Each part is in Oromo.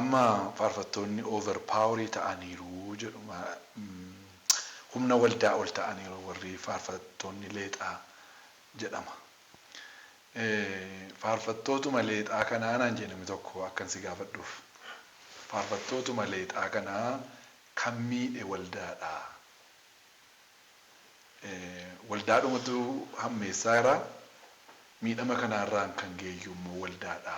Amma faarfattoonni overpowerii ta'aniiru jedhu, humna waldaa ol ta'aniiru warri faarfattoonni leexaa jedhama. Faarfattootuma leexaa kanaa naan jedhe namni tokko akkan si gaafadhuuf. Faarfattootuma leexaa kanaa kan miidhe waldaadha. Waldaadhumatu hammeessaa jira. Miidhama kanaarraan kan geeyyu immoo waldaadha.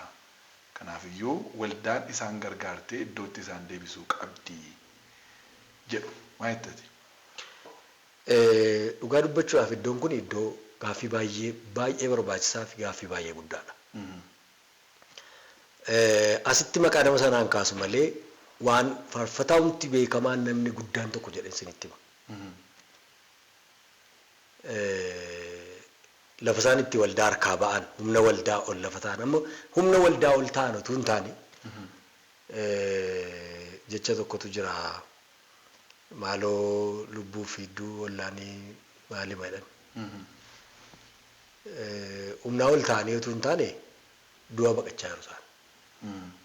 Kanaafiyyuu waldaan isaan gargaartee iddootti isaan deebisuu qabdi jedhu. Maal jettati? Dhugaa dubbachuudhaaf iddoon kun iddoo gaaffii baay'ee baay'ee barbaachisaa fi gaaffii baay'ee guddaadha. Asitti maqaa nama sanaan kaasu malee waan faarfataa hundi beekamaan namni guddaan tokko jedheen isinitti hima. Lafa isaan itti waldaa harkaa ba'an, humna waldaa ol lafa ta'an, amma humna waldaa ol ta'an utuu hin taane, jecha tokkotu jira, maaloo lubbuu fi iddoo wallaanii maalima jedhan. Humnaa ol ta'anii utuu hin taane du'a baqachaa jiru isaan.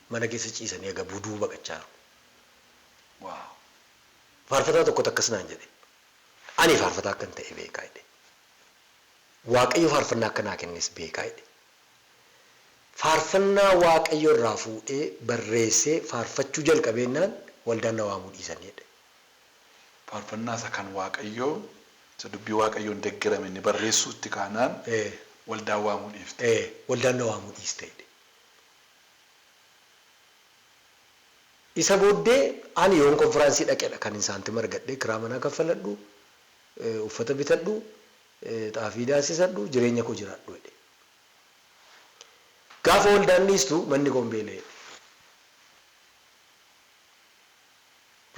Mana keessa ciisanii aga buduu baqachaa jiru. Faarfataa tokkotu akkas naan jedhe. Ani faarfataa akkan ta'e beekaa jedhe. Waaqayyo faarfannaa akka naa kennes beekaa jedhe. Faarfannaa Waaqayyo irraa fuudhee barreessee faarfachuu jalqabeennaan waldaan na waamuu dhiisanii jedhe. Faarfannaa isa kan Waaqayyoo, isa dubbii Waaqayyoon deeggarame inni barreessuutti kaanaan waldaan waamuu dhiifte. Waldaan na waamuu dhiiste jedhe. Isa booddee ani yoon konfiraansii dhaqedha kan hin saantima argadhee kiraa manaa kaffaladhu, uffata bitadhu, xaafii daasisadhu, jireenya koo jiraadhu jedhe. Gaafa waldaan dhiistu manni koo hin beela'e jedhe.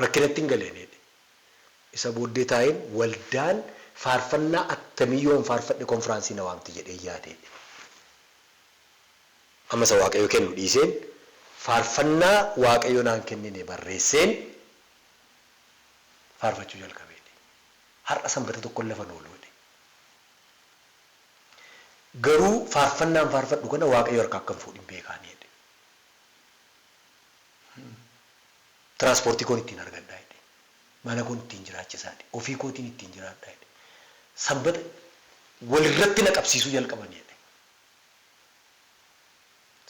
Rakkinatti hin galeen jedhe. Isa booddee taa'een waldaan faarfannaa attamii yoon faarfadhe konfiraansii na waamti jedhee yaade jedhe. Amma isa Waaqayyo kennu dhiiseen faarfannaa Waaqayyo naan kennine barreesseen faarfachuu jalqabe jedhe. Har'a sanbata tokkon lafa oolu jedhe. Garuu faarfannaan faarfadhu kana Waaqayyo harkaa akka hin fuudhin beekaani jedhe. Tiraanspoortii koon ittiin argadhaa jedhe. Mana koon ittiin jiraachisaa jedhe. Ofii kootiin ittiin jiraadhaa jedhe. Sanbata walirratti na qabsiisuu jalqaban jedhe.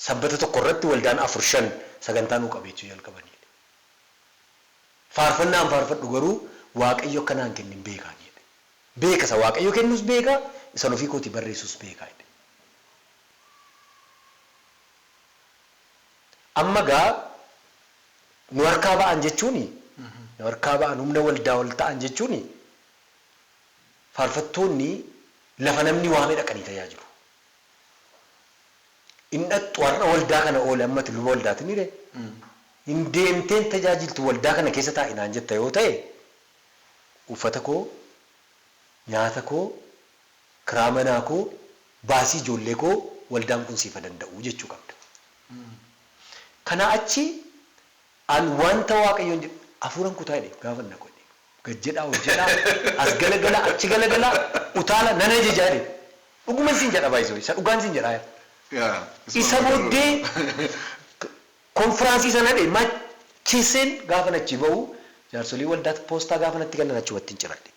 Sanbata tokko irratti waldaan 4-5 sagantaa nuu qabeechuu jalqaban jedhe. Faarfannaan faarfadhu garuu Waaqayyo akka naan kennin beekaani jedhe. Beeka, isa Waaqayyo kennus beeka, isan ofii kootii barreessus beekaa jedhe. Amma gaa nu harkaa ba'an jechuuni, nu harkaa ba'an, humna waldaa ol ta'an jechuuni, faarfattoonni lafa namni waame dhaqanii tajaajilu. In dhaqxu har'a waldaa kana oole, ammati luba waldaati ni ree. Hin deemteen tajaajiltu, waldaa kana keessa taa'i naan jetta yoo ta'e, uffata koo, nyaata koo, kiraa manaa koo, baasii ijoollee koo waldaan kun siifa danda'u jechuu qabda. Kanaa achi an wanta Waaqayyoon jedhu hafuuran kutaa jedhe gaafa naqu jedhe. Gad jedhaa, ol jedhaa, as galagala, achi galagala, utaala nan ajajaa jedhe. Dhuguman siin jedha baay'isoo, isa dhugaan siin jedhaa. Isa booddee konfiraansii sana dhe macheesseen gaafa achi ba'u jaarsolii waldaatti poostaa gaafa natti kennan achumatti hin ciradhe.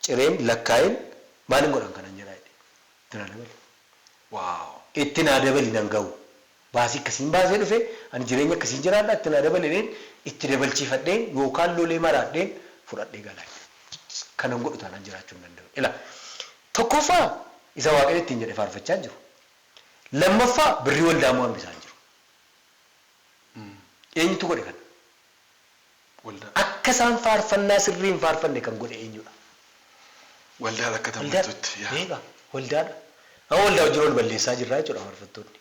Cireen lakkaa'een maalin godhan kanan jedhaa jedhe. Itti naa dabali. Itti naa dabali nan ga'u. Baasii akkasiin baasee dhufe, ani jireenya akkasiin jiraadha, itti naa dabali jedheen itti dabalchiifadheen yookaan lolee maraadheen fudhadhee galaa jedhe. Kanan godhu taanaan jiraachuu hin danda'u. Ila tokkoffaa isa Waaqayyo ittiin jedhe faarfachaa hin jiru. Lammaffaa birrii waldaa immoo hambisaa hin jiru. Eenyutu godhe kana? Waldaa. Akka isaan faarfannaa sirrii hin faarfanne kan godhe eenyudha? Waldaadha akka Waldaadha. tammattutti. Eega waldaadha. Amma waldaa wajjin wal balleessaa jirraa jechuudha faarfattoonni.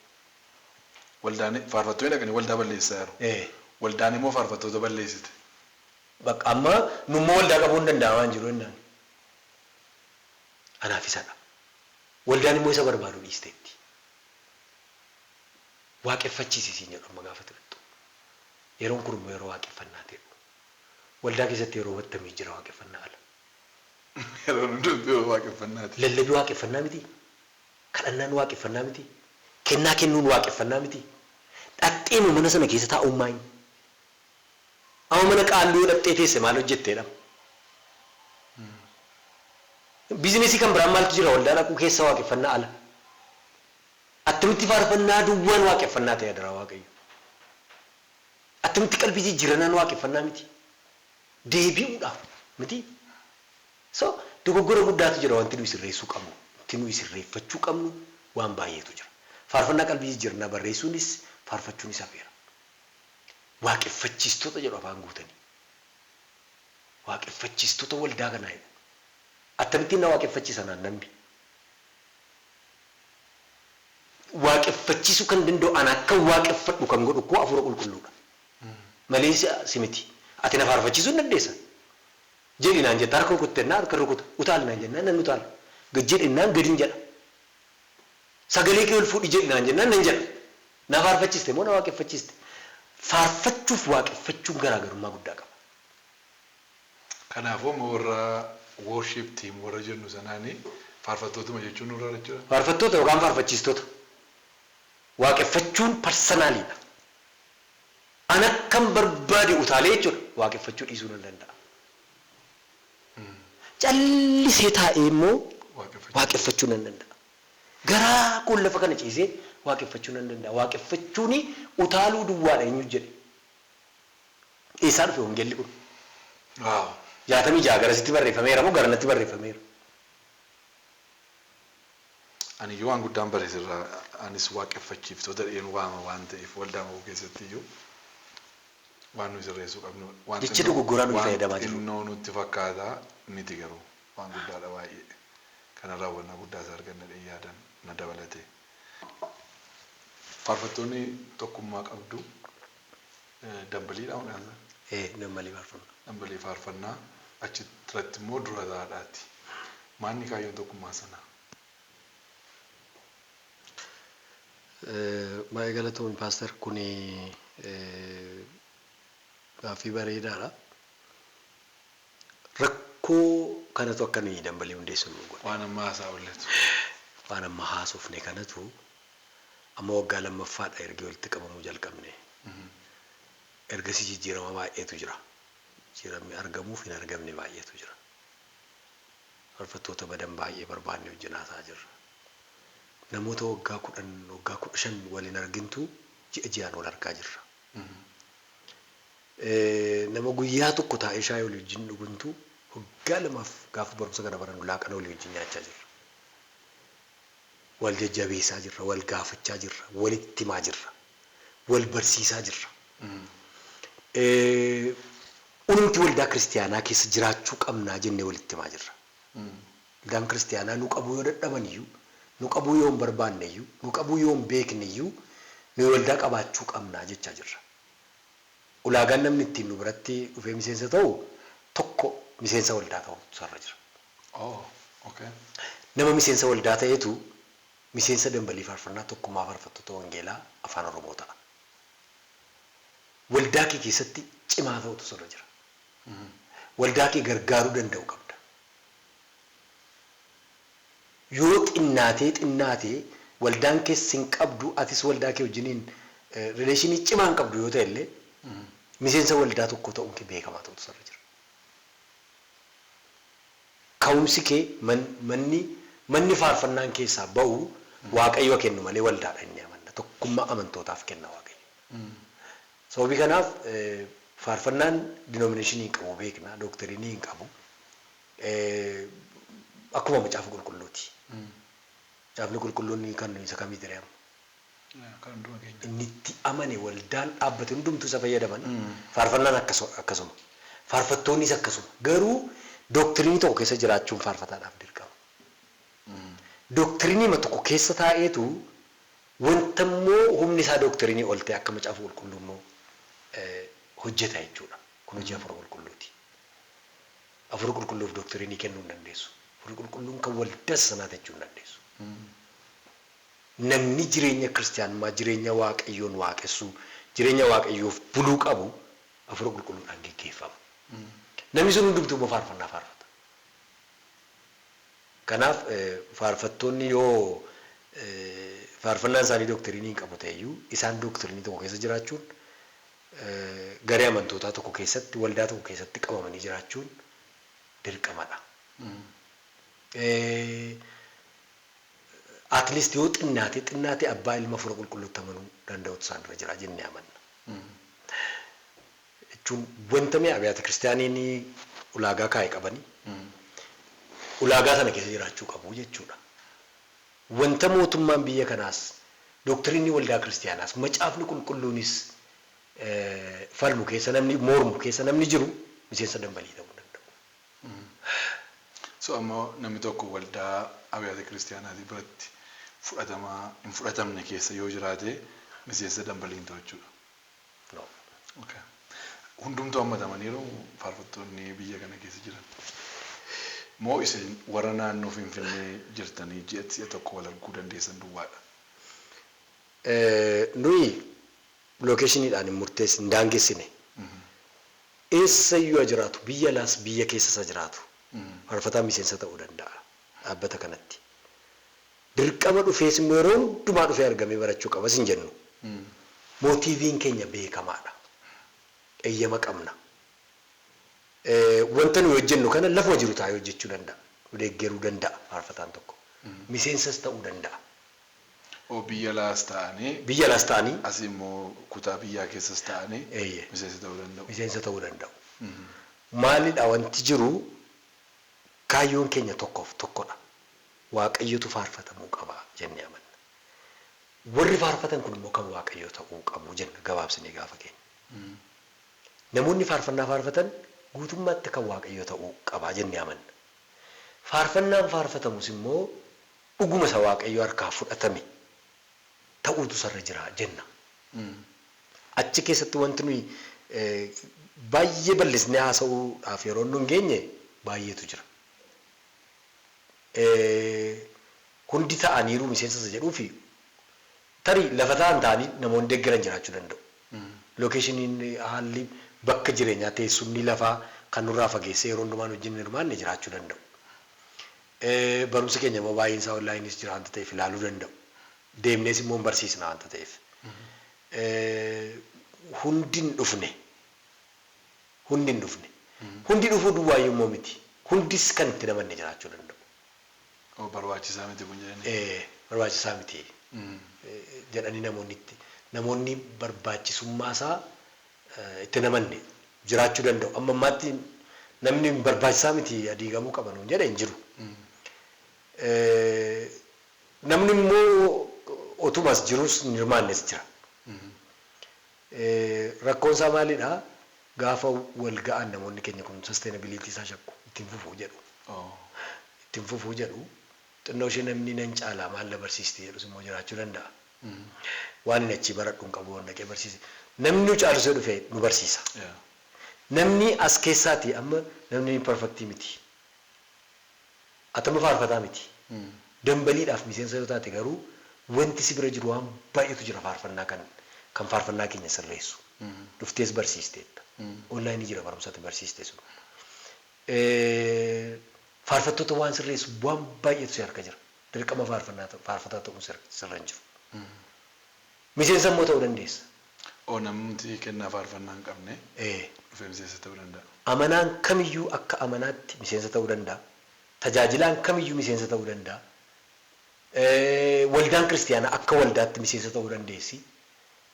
Waldaan faarfattoonni dhaqanii waldaa balleessaa jiru. Waldaan immoo faarfattoota balleessite. Bakka amma nummoo waldaa qabuun danda'amaa hin jiru jennaan. Anaaf isadha. Waldaan immoo isa barbaadu dhiisteetti. Waaqeffachiisi siin jedhu amma gaafa tuqxu. Yeroon kun immoo yeroo waaqeffannaa ta'u. Waldaa keessatti yeroo attamii jira waaqeffannaa ala? Yeroo hundumtuu yeroo waaqeffannaati. Lallabii waaqeffannaa miti? Kadhannaan waaqeffannaa miti? Kennaa kennuun waaqeffannaa miti? Dhaqxeema mana sana keessa taa'uun maayin? Amma mana qaalluu yoo dhaqxee teesse maal hojjetteedha? Biizinesii kan biraan maaltu jira waldaa dhaquu keessa waaqeffannaa ala? Attamitti faarfannaa duwwaan waaqeffannaa ta'e adaraa Waaqayyo? Attamitti qalbii jijjiirannaan waaqeffannaa miti? Deebi'uudhaaf miti? So dogoggora guddaatu jira wanti nuyi sirreessuu qabnu, wanti nuyi sirreeffachuu qabnu waan baay'eetu jira. Faarfannaa qalbii jijjiirannaa barreessuunis faarfachuunis hafeera. Waaqeffachiistota jedhu afaan guutanii. Waaqeffachiistota waldaa kanaa jedhu. Akkamittiin na waaqeffachiisa naan namni? Waaqeffachiisuu kan danda'u ana akkan waaqeffadhu kan godhu koo Hafuura Qulqulluudha. Malee si miti. Ati na faarfachiisuu hin dandeessa. Jedhi naan jetta harka rukutte jennaan harka rukuta. Utaali naan jennaan nan utaala. Gad jedhi jennaan gadin jedha. Sagalee kee ol fuudhi jedhi naan jennaan nan jedha. Na faarfachiiste moo na waaqeffachiiste? Faarfachuuf waaqeffachuun garaagarummaa guddaa qaba. Kanaafuu amma warra worship team warra jennu sanaani faarfattootuma jechuun nurra jechuudha. Faarfattoota yookaan faarfachiistota. Waaqeffachuun personaliidha. An akkan barbaade utaalee jechuudha waaqeffachuu dhiisuu nan danda'a. Callisee taa'ee immoo waaqeffachuu nan danda'a. Garaa koon lafa kana ciisee waaqeffachuu nan danda'a. Waaqeffachuun utaaluu duwwaadha eenyu jedhe? Eessaa dhufe wangeelli kun? 66 garasitti barreeffameera moo garanatti barreeffameera? Ani iyyuu waan guddaan bare sirraa, anis waaqeffachiiftoota jedheen waama waan ta'eef waldaa koo keessatti iyyuu waan nuyi sirreessuu qabnu waan Jecha dogoggoraa nuyi fayyadamaa jirru. Xinnoo nutti fakkaata miti, garuu waan guddaadha baay'ee. Kana raawwannaa guddaa isaa arganna jedhee yaadan na dabalate. Faarfattoonni tokkummaa qabdu dambaliidha maqaan isaa? Ee, dambalii faarfannaa. Dambalii faarfannaa achirratti immoo dura taa'aadhaati. Maanni kaayyoon tokkummaa sanaa? Baay'ee galatoomi Paaster, kuni gaaffii bareedaadha. Rakkoo kanatu akka nuyi dambalii hundeessinu nu godhe. Waan amma haasaa oolletu. Waan amma haasofne kanatu amma waggaa lammaffaadha ergi walitti qabamuu jalqabne. Ergasii jijjiirama baay'eetu jira. Jijjiiramni argamuuf hin argamne baay'eetu jira. Faarfattoota badan baay'ee barbaanne wajjin haasaa jirra. Namoota waggaa 10, waggaa 15 waliin argintu ji'a ji'aan wal argaa jirra. Nama guyyaa tokko taa'ee shaayii walii wajjin dhuguntu waggaa lamaaf gaafa barumsa kana barannu laaqana walii wajjin nyaachaa jirra. Wal jajjabeessaa jirra, wal gaafachaa jirra, walitti himaa jirra, wal barsiisaa jirra. Unumti waldaa kiristiyaanaa keessa jiraachuu qabnaa jennee walitti himaa jirra. Waldaan kiristiyaanaa nu qabuu yoo dadhaban iyyuu, nu qabuu yoo hin barbaanne iyyuu, nu qabuu yoo hin beekne iyyuu, nuyi waldaa qabaachuu qabnaa jechaa jirra. Ulaagaan namni ittiin nu biratti dhufee miseensa ta'u tokko miseensa waldaa ta'utu isarra jira. Oh, okay. Nama miseensa waldaa ta'etu miseensa dambalii faarfannaa tokkummaa faarfattoota wangeelaa Afaan Oromoo ta'a. Waldaa kee keessatti cimaa ta'utu sirra jira. Waldaa kee gargaaruu danda'u qabda. Yoo xinnaatee xinnaatee waldaan keessa hin qabdu, atis waldaa kee wajjiniin relationii cimaa hin qabdu yoo ta'e illee, miseensa waldaa tokko ta'uun kee beekamaa ta'utu sirra jira. Ka'umsi kee manni faarfannaan keessaa ba'u Waaqayyo kennu malee waldaadha inni amanna. Tokkummaa amantootaaf kenna Waaqayyo. Sababii kanaaf faarfannaan denominationii hin qabu beekna, doctrineii hin qabu. Akkuma macaafa qulqulluuti. Macaafni qulqulluun kan isa kamii ture amma? Kan hunduma keenya. Inni itti amane waldaan dhaabbate hundumtuu isa fayyadaman. Faarfannaan akkasuma. Faarfattoonnis akkasuma. Garuu doctrineii tokko keessa jiraachuun faarfataadhaaf dirqama. Doctrineii tokko keessa taa'eetu wanta immoo humni isaa doctrineii ol ta'e akka macaafa qulqulluu immoo hojjeta jechuudha. Kun hojii Hafuura Qulqulluuti. Hafuura Qulqulluuf doctrineii kennuu hin dandeessu. Hafuurri Qulqulluun kan waldaa sanaa jechuu hin dandeessu. Namni jireenya kiristiyaanummaa, jireenya Waaqayyoon waaqessuu, jireenya Waaqayyoof buluu qabu Hafuura Qulqulluudhaan geggeeffama. Namni sun hundumtuu immoo faarfannaa faarfata. Kanaaf faarfattoonni yoo Faarfannaan isaanii dooktirinii hin qabu ta'eyyuu, isaan dooktirinii tokko keessa jiraachuun, garee amantootaa tokko keessatti, waldaa tokko keessatti qabamanii jiraachuun dirqamadha. At least yoo xinnaate xinnaate abbaa, ilma, Hafuura Qulqulluutti amanuu danda'utu isaan irra jira jennee amanna. Jechuun wanta mi'a abiyaata kiristaaniin ulaagaa kaa'e qabanii ulaagaa sana keessa jiraachuu qabu jechuudha. Wanta mootummaan biyya kanaas, doktiriinni waldaa kiristaanaas, macaafni qulqulluunis falmu keessa namni mormu keessa namni jiru miseensa dambalii ta'uu danda'u. So ammoo namni tokko waldaa abiyaata kiristaanaatii biratti fudhatamaa hin fudhatamne keessa yoo jiraate, miseensa dambalii hin ta'u jechuudha. No. Okay. Hundumtuu hammatamaniiru faarfattoonni biyya kana keessa jiran? Moo isin warra naannoo Finfinnee jirtanii ji'atti si'a tokko wal arguu dandeessan duwwaadha? Nuyi locationiidhaan hin murteessine, hin daangessine. Eessayyuu haa jiraatu, biyya alaas biyya keessas haa jiraatu, faarfataan miseensa ta'uu danda'a dhaabbata kanatti. Dirqama dhufees immoo yeroo hundumaa dhufee argamee barachuu qabas hin jennu. Motiveiin keenya beekamaadha. Eeyyama qabna. Wanta nuyi hojjennu kana lafuma jiru taa'ee hojjechuu danda'a. Nu deeggaruu danda'a faarfataan tokko. Miseensas ta'uu danda'a. Oo, biyya alaas ta'anii Biyya alaas ta'anii asii immoo kutaa biyyaa keessas ta'anii miseensa ta'uu danda'u. Miseensa ta'uu danda'u. Maalidha wanti jiru, kaayyoon keenya tokkoof tokkodha. Waaqayyotu faarfatamuu qaba jennee amanna. Warri faarfatan kun immoo kan Waaqayyoo ta'uu qabu jenna gabaabsinee gaafa keenya. Namoonni faarfannaa faarfatan guutummaatti kan Waaqayyoo ta'uu qaba jennee amanna. Faarfannaan faarfatamus immoo dhuguma isa Waaqayyoo harkaa fudhatame ta'uutu sarra jira jenna. Achi keessatti wanti nuyi baay'ee bal'isnee haasa'uudhaaf yeroo nu hin geenye baay'eetu jira. Hundi ta'aniiru miseensa isa jedhuu fi tarii lafa ta'an ta'anii namoonni deeggaran jiraachuu danda'u. Locationiin, haalli bakka jireenyaa, teessumni lafaa kan nurraa fageessee yeroo hundumaa nu wajjin hin hirmaanne jiraachuu danda'u. Barumsi keenya immoo baay'een isaa onlineis jira waanta ta'eef ilaaluu danda'u. Deemnees immoo hin barsiisna waanta ta'eef. Hundi hin dhufne. Hundi hin dhufne. Hundi dhufuu duwwaayyuu immoo miti. Hundis kan itti namanne jiraachuu danda'u. Oo, barbaachisaa miti kun jedhanii. Barbaachisaa miti jedhanii namoonni barbaachisummaa isaa itti namanne jiraachuu danda'u. Amma ammaatti namni barbaachisaa miti, adiigamuu qaba nuun jedhe hin jiru. Namni immoo otumas jirus hin hirmaannes jira. Rakkoon isaa maalidhaa? Gaafa wal ga'an namoonni keenya kun sustainability isaa shakku, ittiin fufuu jedhu. Ittiin fufuu jedhu. Xinnoo ishee namni nan caalaa maal na barsiisti jedhus immoo jiraachuu danda'a. Waan inni achii baradhu hin qabu, waan dhaqee barsiise. Namni nu caalu dhufe nu barsiisa. Namni as keessaati amma namni perfectii miti. Atama faarfataa miti. Dambaliidhaaf miseensa yoo taate garuu wanti si bira jiru waan baay'eetu jira, faarfannaa kan faarfannaa keenya sirreessu. Dhuftees barsiisteetta. Onlineii jira barumsatti barsiiste sun. Faarfattoota waan sirreessu waan baay'eetu si harka jira. Dirqama faarfannaa faarfataa ta'uun sirra hin jiru. Miseensa immoo ta'uu dandeessa. Oo, namni kennaa faarfannaa hin qabne dhufee miseensa ta'uu danda'a. Amanaan kamiyyuu akka amanaatti miseensa ta'uu danda'a. Tajaajilaan kamiyyuu miseensa ta'uu danda'a. Waldaan kiristiyaanaa akka waldaatti miseensa ta'uu dandeessi.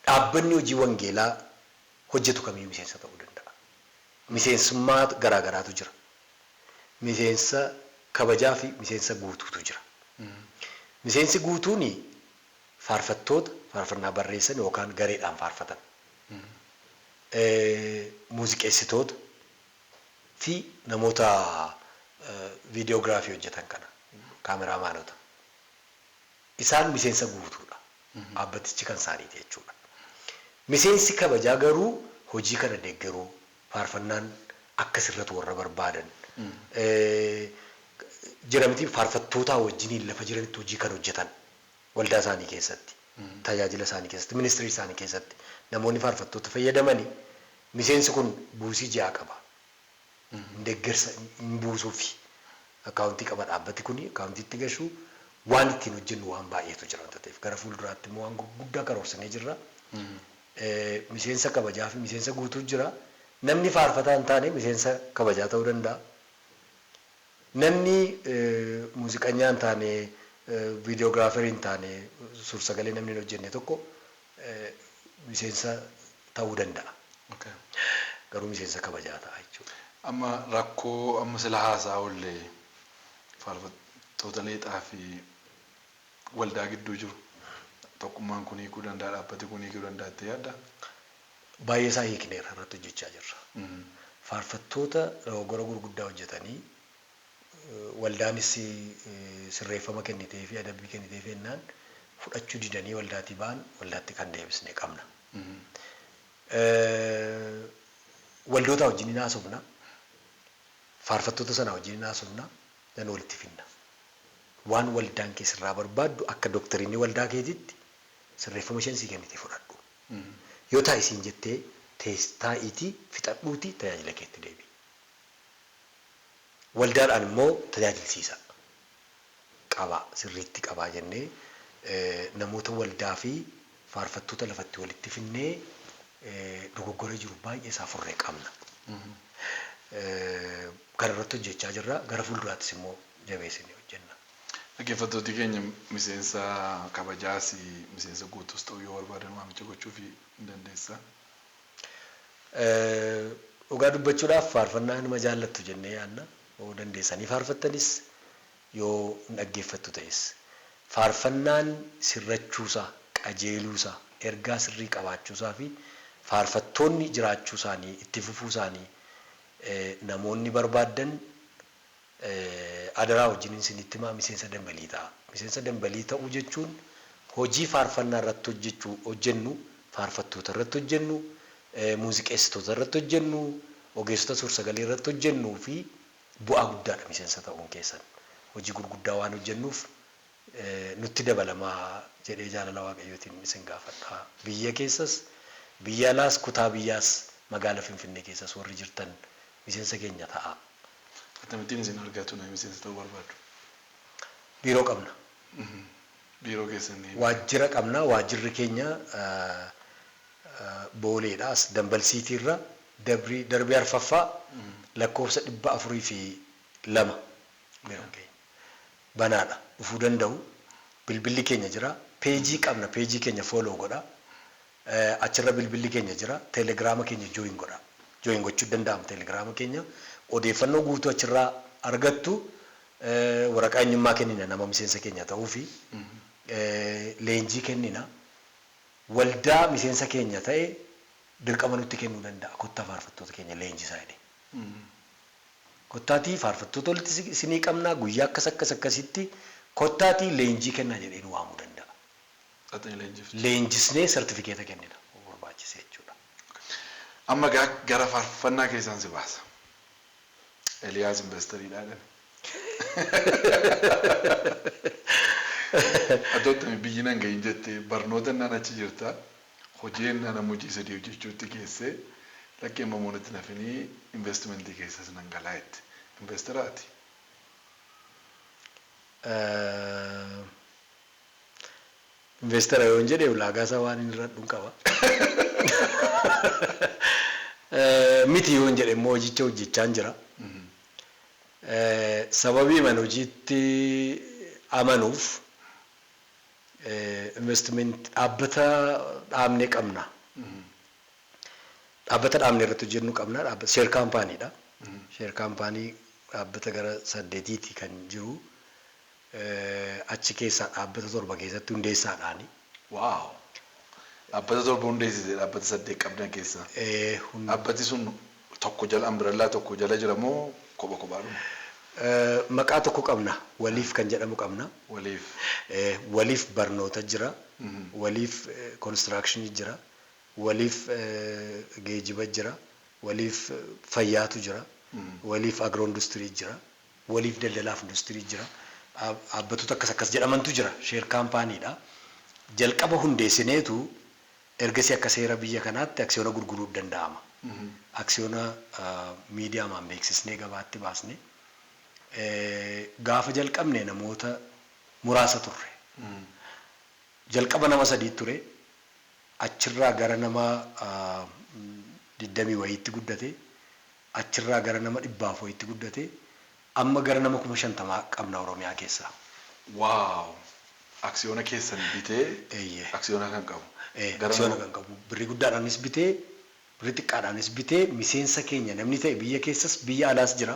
Dhaabbanni hojii wangeelaa hojjetu kamiyyuu miseensa ta'uu danda'a. Miseensummaa garaa garaatu jira. Miseensa kabajaa fi miseensa guutuutu jira. Miseensi guutuun faarfattoota faarfannaa barreessan yookaan gareedhaan faarfatan, muuziqeessitoota fi namoota videography hojjetan kana, cameramaanota. Isaan miseensa guutuudha. Dhaabbatichi kan isaaniiti jechuudha. Miseensi kabajaa garuu hojii kana deeggaruu, faarfannaan akka sirratu warra barbaadan, jira miti, faarfattootaa wajjiniin lafa jiranitti hojii kan hojjetan, waldaa isaanii keessatti, tajaajila isaanii keessatti, ministry isaanii keessatti namoonni faarfattoota fayyadamanii, miseensi kun buusii ji'aa qaba. Deeggarsa hin buusuufi. Accountii qaba dhaabbati kuni, accountiitti gashuu. Waan ittiin hojjennu waan baay'eetu jira wanta ta'eef gara fuulduraatti immoo waan gurguddaa karoorsinee jirra. Miseensa kabajaa fi miseensa guutuu jira. Namni faarfataa hin taane miseensa kabajaa ta'uu danda'a. Namni muuziqanyaa hin taane, viidiyoogiraafarii hin taane, suur-sagalee namni hin hojjenne tokko miseensa ta'uu danda'a. Garuu miseensa kabajaa ta'a jechuudha. Amma rakkoo amma sila haasaa oollee faarfattoota leexaa fi waldaa gidduu jiru tokkummaan kun hiikuu danda'a, dhaabbati kun hiikuu danda'a jettee yaaddaa? Baay'ee isaa hiikneerra, irratti hojjechaa jirra. Faarfattoota dogoggora gurguddaa hojjetanii waldaanis sirreeffama kennitee fi adabbii kennitee fi jennaan fudhachuu didanii waldaatii ba'an waldaatti kan deebisne qabna. Waldoota wajjin hin haasofna. Faarfattoota sana wajjin hin haasofna. Dan walitti finna. Waan waldaan kee sirraa barbaaddu akka doktariinni waldaa keetitti sirreeffama isheen sii kennite fudhadhu. Yoo taa'isiin jettee taa'iitii fixadhuutii tajaajila keetti deebi'i. Waldaadhaan immoo tajaajilsiisa. Qabaa, sirriitti qabaa jennee namoota waldaa fi faarfattoota lafatti walitti finnee dogoggora jiru baay'ee isaa furree qabna. Kana irratti hojjechaa jirra. Gara fuulduraattis immoo jabeessinee hojjenna. Dhaggeeffattooti keenya miseensa kabajaas miseensa guutuus ta'uu yoo barbaadan waamicha gochuuf hin dandeessaa? Dhugaa dubbachuudhaaf faarfannaa inuma jaallattu jennee yaadna. Yoo dandeessanii faarfattanis, yoo hin dhaggeeffattu ta'es. Faarfannaan sirrachuusaa, qajeeluusaa, ergaa sirrii qabaachuusaa fi faarfattoonni jiraachuusaanii, itti fufuusaanii namoonni barbaaddan adaraa wajjin isinitti himaa, miseensa dambalii ta'a. Miseensa dambalii ta'uu jechuun hojii faarfannaa irratti hojjechuu hojjennu, faarfattoota irratti hojjennu, muuziqeessitoota irratti hojjennu, ogeessota suur-sagalee irratti hojjennuu fi bu'aa guddaadha miseensa ta'uun keessan. Hojii gurguddaa waan hojjennuuf nutti dabalamaa jedhee jaalala Waaqayyootiin isin gaafadha. Biyya keessas, biyya alaas, kutaa biyyaas, magaala Finfinnee keessas warri jirtan miseensa keenya ta'a. Akkamittiin isin argatu namni miseensa ta'uu barbaadu? Biiroo qabna. Biiroo keessan? Waajjira qabna. Waajjirri keenya Booleedha. As Dambal Siitiirra darbii arfaffaa lakkoofsa 402 biiroon keenya. Banaadha. Dhufuu danda'u. Bilbilli keenya jira. Peejii qabna. Peejii keenya follow godha. Achirra bilbilli keenya jira. Teelegiraama keenya join godha. Join gochuu danda'ama teelegiraama keenya. Odeeffannoo guutuu achirraa argattu. Waraqaa eenyummaa kennina nama miseensa keenya ta'uu fi leenjii kennina. Waldaa miseensa keenya ta'e dirqama nutti kennuu danda'a. Kottaa faarfattoota keenya leenjisaa jedhee. Kottaatii faarfattoota walitti isinii qabnaa, guyyaa akkas akkas akkasitti kottaatii leenjii kennaa jedhee nu waamuu danda'a. Leenjisnee sartifikeeta kennina barbaachise jechuudha. Amma gara faarfannaa keessaan si baasa. Eliyaas investariidha jedhame. Atoottami biyyi nan gahin jettee barnoota naan achi jirta, hojii naan amma hojii sadii hojjechuutti geessee lakkee mamoonatti nafinii investimentii keessas nan galaa jette. Investaraati? Investara yoon jedhe ulaagaa isaa waan inni irra qaba. Miti yoon jedhe immoo hojicha hojjechaan jira. Sababii man hojiitti amanuuf investment dhaabbata dhaabnee qabna. Dhaabbata dhaabnee irratti hojjennu qabna. Dhaabbata share companyidha. Share company dhaabbata gara 8ti kan jiru. Achi keessaa dhaabbata 7 keessatti hundeessaadhaani. Wow! Dhaabbata 7 hundeessite dhaabbata 8 qabdan keessaa. Dhaabbati sun tokko jala, umbrellaa tokko jala jira moo kopha kophaadhuma? Maqaa tokko qabna. Waliif kan jedhamu qabna. Waliif. Waliif barnoota jira. Waliif constructionii jira. Waliif geejiba jira. Waliif fayyaatu jira. Waliif agro industirii jira. Waliif daldalaaf industirii jira. Dhaabbattoota akkas akkas jedhamantu jira. Share companyidha. Jalqaba hundeessineetu ergasii akka seera biyya kanaatti aksiyoona gurguruu danda'ama. Aksiyoona miidiyaamaan beeksisnee gabaatti baasne. Gaafa jalqabne namoota Muraasa turre. Jalqaba nama 3 ture. Achirraa gara nama 20 wayiitti guddate. Achirraa gara nama 100 wayiitti guddate. Amma gara nama 50,000 qabna Oromiyaa keessaa. Wow! Aksiyoona keessan bitee aksiyoona kan qabu. Aksiyoona kan qabu. Birrii guddaadhaanis bitee, birrii xiqqaadhaanis bitee miseensa keenya namni ta'e biyya keessas biyya alaas jira.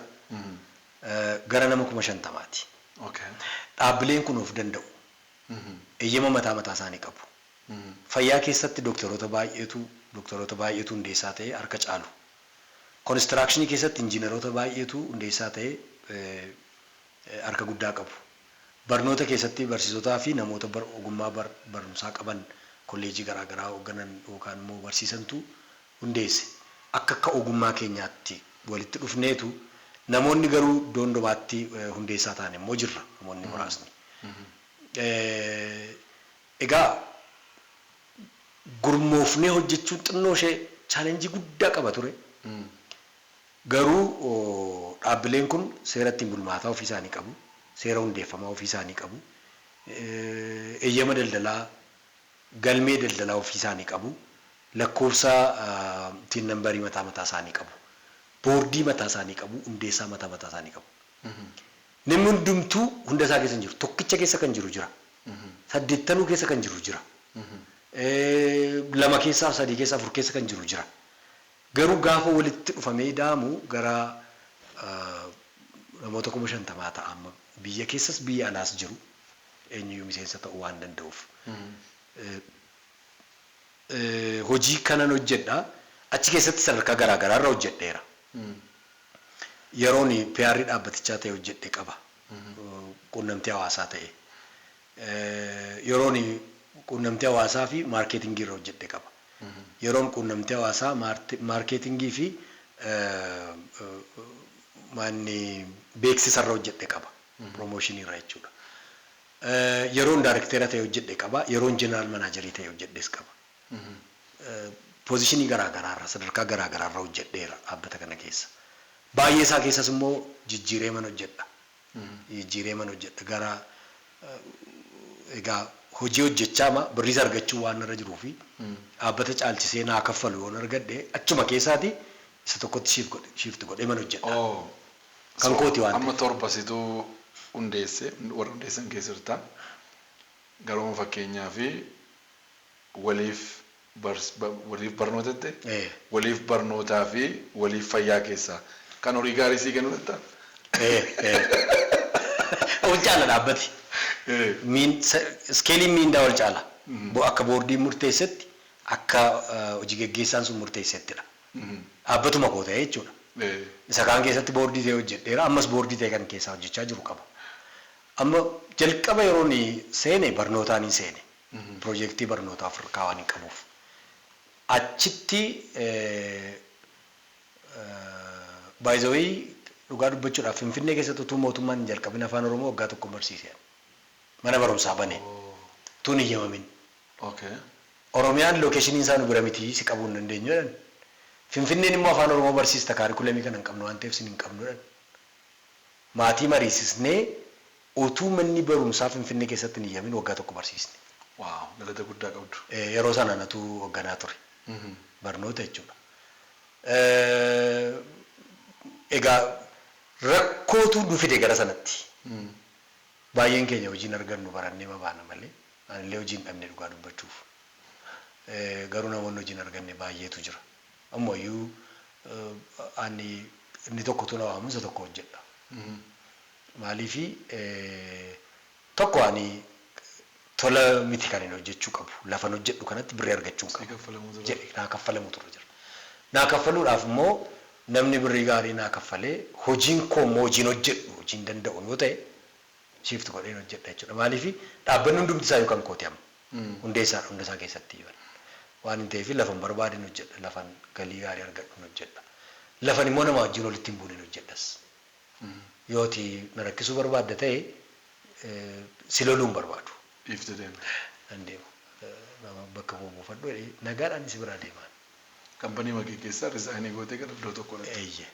Gara nama 50,000ti. Dhaabbileen kun of danda'u. Eeyyama mataa mataa isaanii qabu. Fayyaa keessatti doktoroota baay'eetu hundeessaa ta'e harka caalu. Konistirakshinii keessatti injiinaroota baay'eetu hundeessaa ta'e harka guddaa qabu. Barnoota keessatti barsiisotaa fi namoota ogummaa barumsaa qaban, kolleejii garaa garaa hoogganan yookaan immoo barsiisantu hundeesse. Akka ogummaa keenyaatti walitti dhufneetu, namoonni garuu iddoo hundumaatti hundeessaa ta'an immoo jirra, namoonni muraasni. Egaa gurmoofnee hojjechuun xinnoo ishee challenge guddaa qaba ture. Garuu dhaabbileen kun seera ittiin bulmaataa ofii isaanii qabu. Seera hundeeffamaa ofii isaanii qabu. Eeyyama daldalaa, galmee daldalaa ofii isaanii qabu. Lakkoofsa ittiin nambarii mataa mataa isaanii qabu. Boordii mataa isaanii qabu. Hundeessaa mataa mataa isaanii qabu. Namni hundumtuu hunda isaa keessa hin jiru. Tokkicha keessa kan jiru jira. Saddeettanuu keessa kan jiru jira. Lama keessaa, sadii keessa, afur keessa kan jiru jira. Garuu gaafa walitti dhufamee daamu gara namoota 50,000 ta'a amma, biyya keessas biyya alaas jiru, eenyuyyuu miseensa ta'uu waan danda'uuf. Hojii kanan hojjedha. Achi keessatti sadarkaa garaa garaarra hojjedheera. Yeroon PR dhaabbatichaa ta'e hojjedhe qaba. Quunnamtii hawaasaa ta'e. Yeroon quunnamtii hawaasaa fi marketingii irra hojjedhe qaba. Yeroon quunnamtii hawaasaa, marketingii fi manni beeksisarra hojjedhe qaba. Promotionii irra jechuudha. Yeroon daayirektera ta'e hojjedhe qaba. Yeroon general managerii ta'e hojjedhes qaba. Positionii garaa garaarra, sadarkaa garaa garaarra hojjedheera dhaabbata kana keessa. Baay'ee isaa keessas immoo jijjiiree mana hojjedha. Jijjiiree mana hojjedha, gara egaa hojii hojjechaama birriis argachuu waan irra jiruu fi dhaabbata caalchisee naa kaffalu yoon argadhe achuma keessaati isa tokkotti shift godhee mana hojjedha. Kan kooti waan Amma 7 situu hundeesse, warra hundeessan keessa jirta. Garuu fakkeenyaa fi waliif barnootatti waliif barnootaa fi waliif fayyaa keessaa kan horii gaarii sii kennu latta? Ol caala dhaabbati. Scaleiin miindaa ol caala. Akka boordiin murteessetti, akka hojii geggeessaan sun murteessettidha. Dhaabbatuma koo ta'e jechuudha. Isa kaan keessatti boordii ta'e hojjedheera. Ammas boordii ta'e kan keessaa hojjechaa jiru qaba. Amma jalqaba yeroon seene barnootaan hin seene. Piroojeektii barnootaa Afrikaa waan hin qabuuf. Achitti, by the way, dhugaa dubbachuudhaaf Finfinnee keessatti utuu mootummaan hin jalqabin Afaan Oromoo waggaa tokko barsiise. Mana barumsaa bane. Tun iyyamamin. Oromiyaan locationiin isaa nu bira miti, si qabuu hin dandeenyu jedhan. Finfinneen immoo Afaan Oromoo barsiista, curriculumii kana hin qabnu waan ta'eef sin hin qabnu jedhan. Maatii mariisisnee utuu manni barumsaa Finfinnee keessatti hin iyyamin waggaa tokko barsiisne. Wow, galata guddaa qabdu. Yeroo sana natu hoogganaa ture. Barnoota jechuudha. Egaa rakkootu nu fide gara sanatti. Baay'een keenya hojiin argannu, barannee babaana malee, anillee hojii hin dhabne dhugaa dubbachuuf. Garuu namoonni hojii hin arganne baay'eetu jira. Ammayyuu ani inni tokkotu na waamu, isa tokko hojjedha. Maaliifi, tokko ani tola miti kan inni hojjechuu qabu. Lafan hojjedhu kanatti birrii argachuu Sii qabu. kaffalamuutu irra. Jedhe naa kaffalamuutu irra jira. Naa kaffaluudhaaf immoo namni birrii gaarii naa kaffalee, hojiin koo immoo hojiin hojjedhu hojiin danda'u yoo ta'e, shift godheen hojjedha jechuudha. Maaliifi, dhaabbanni hundumti isaa kan kooti amma. Hundeessaadha hunda isaa keessatti iyyuu. Waan hin ta'eef lafan barbaadeen hojjedha. Lafan galii gaarii argadhuun hojjedha. Lafan immoo nama wajjin walitti hin buuneen hojjedhas. Yooti na rakkisuu barbaadda ta'e, si loluu hin barbaadu. Dhiifte deemte. Nan deema. Nama bakka koo buufadhu jedhee nagaadhaan si biraa deemaan. Company makee keessaa resignii gootee gara iddoo tokko dhaqxe. Eeyyee.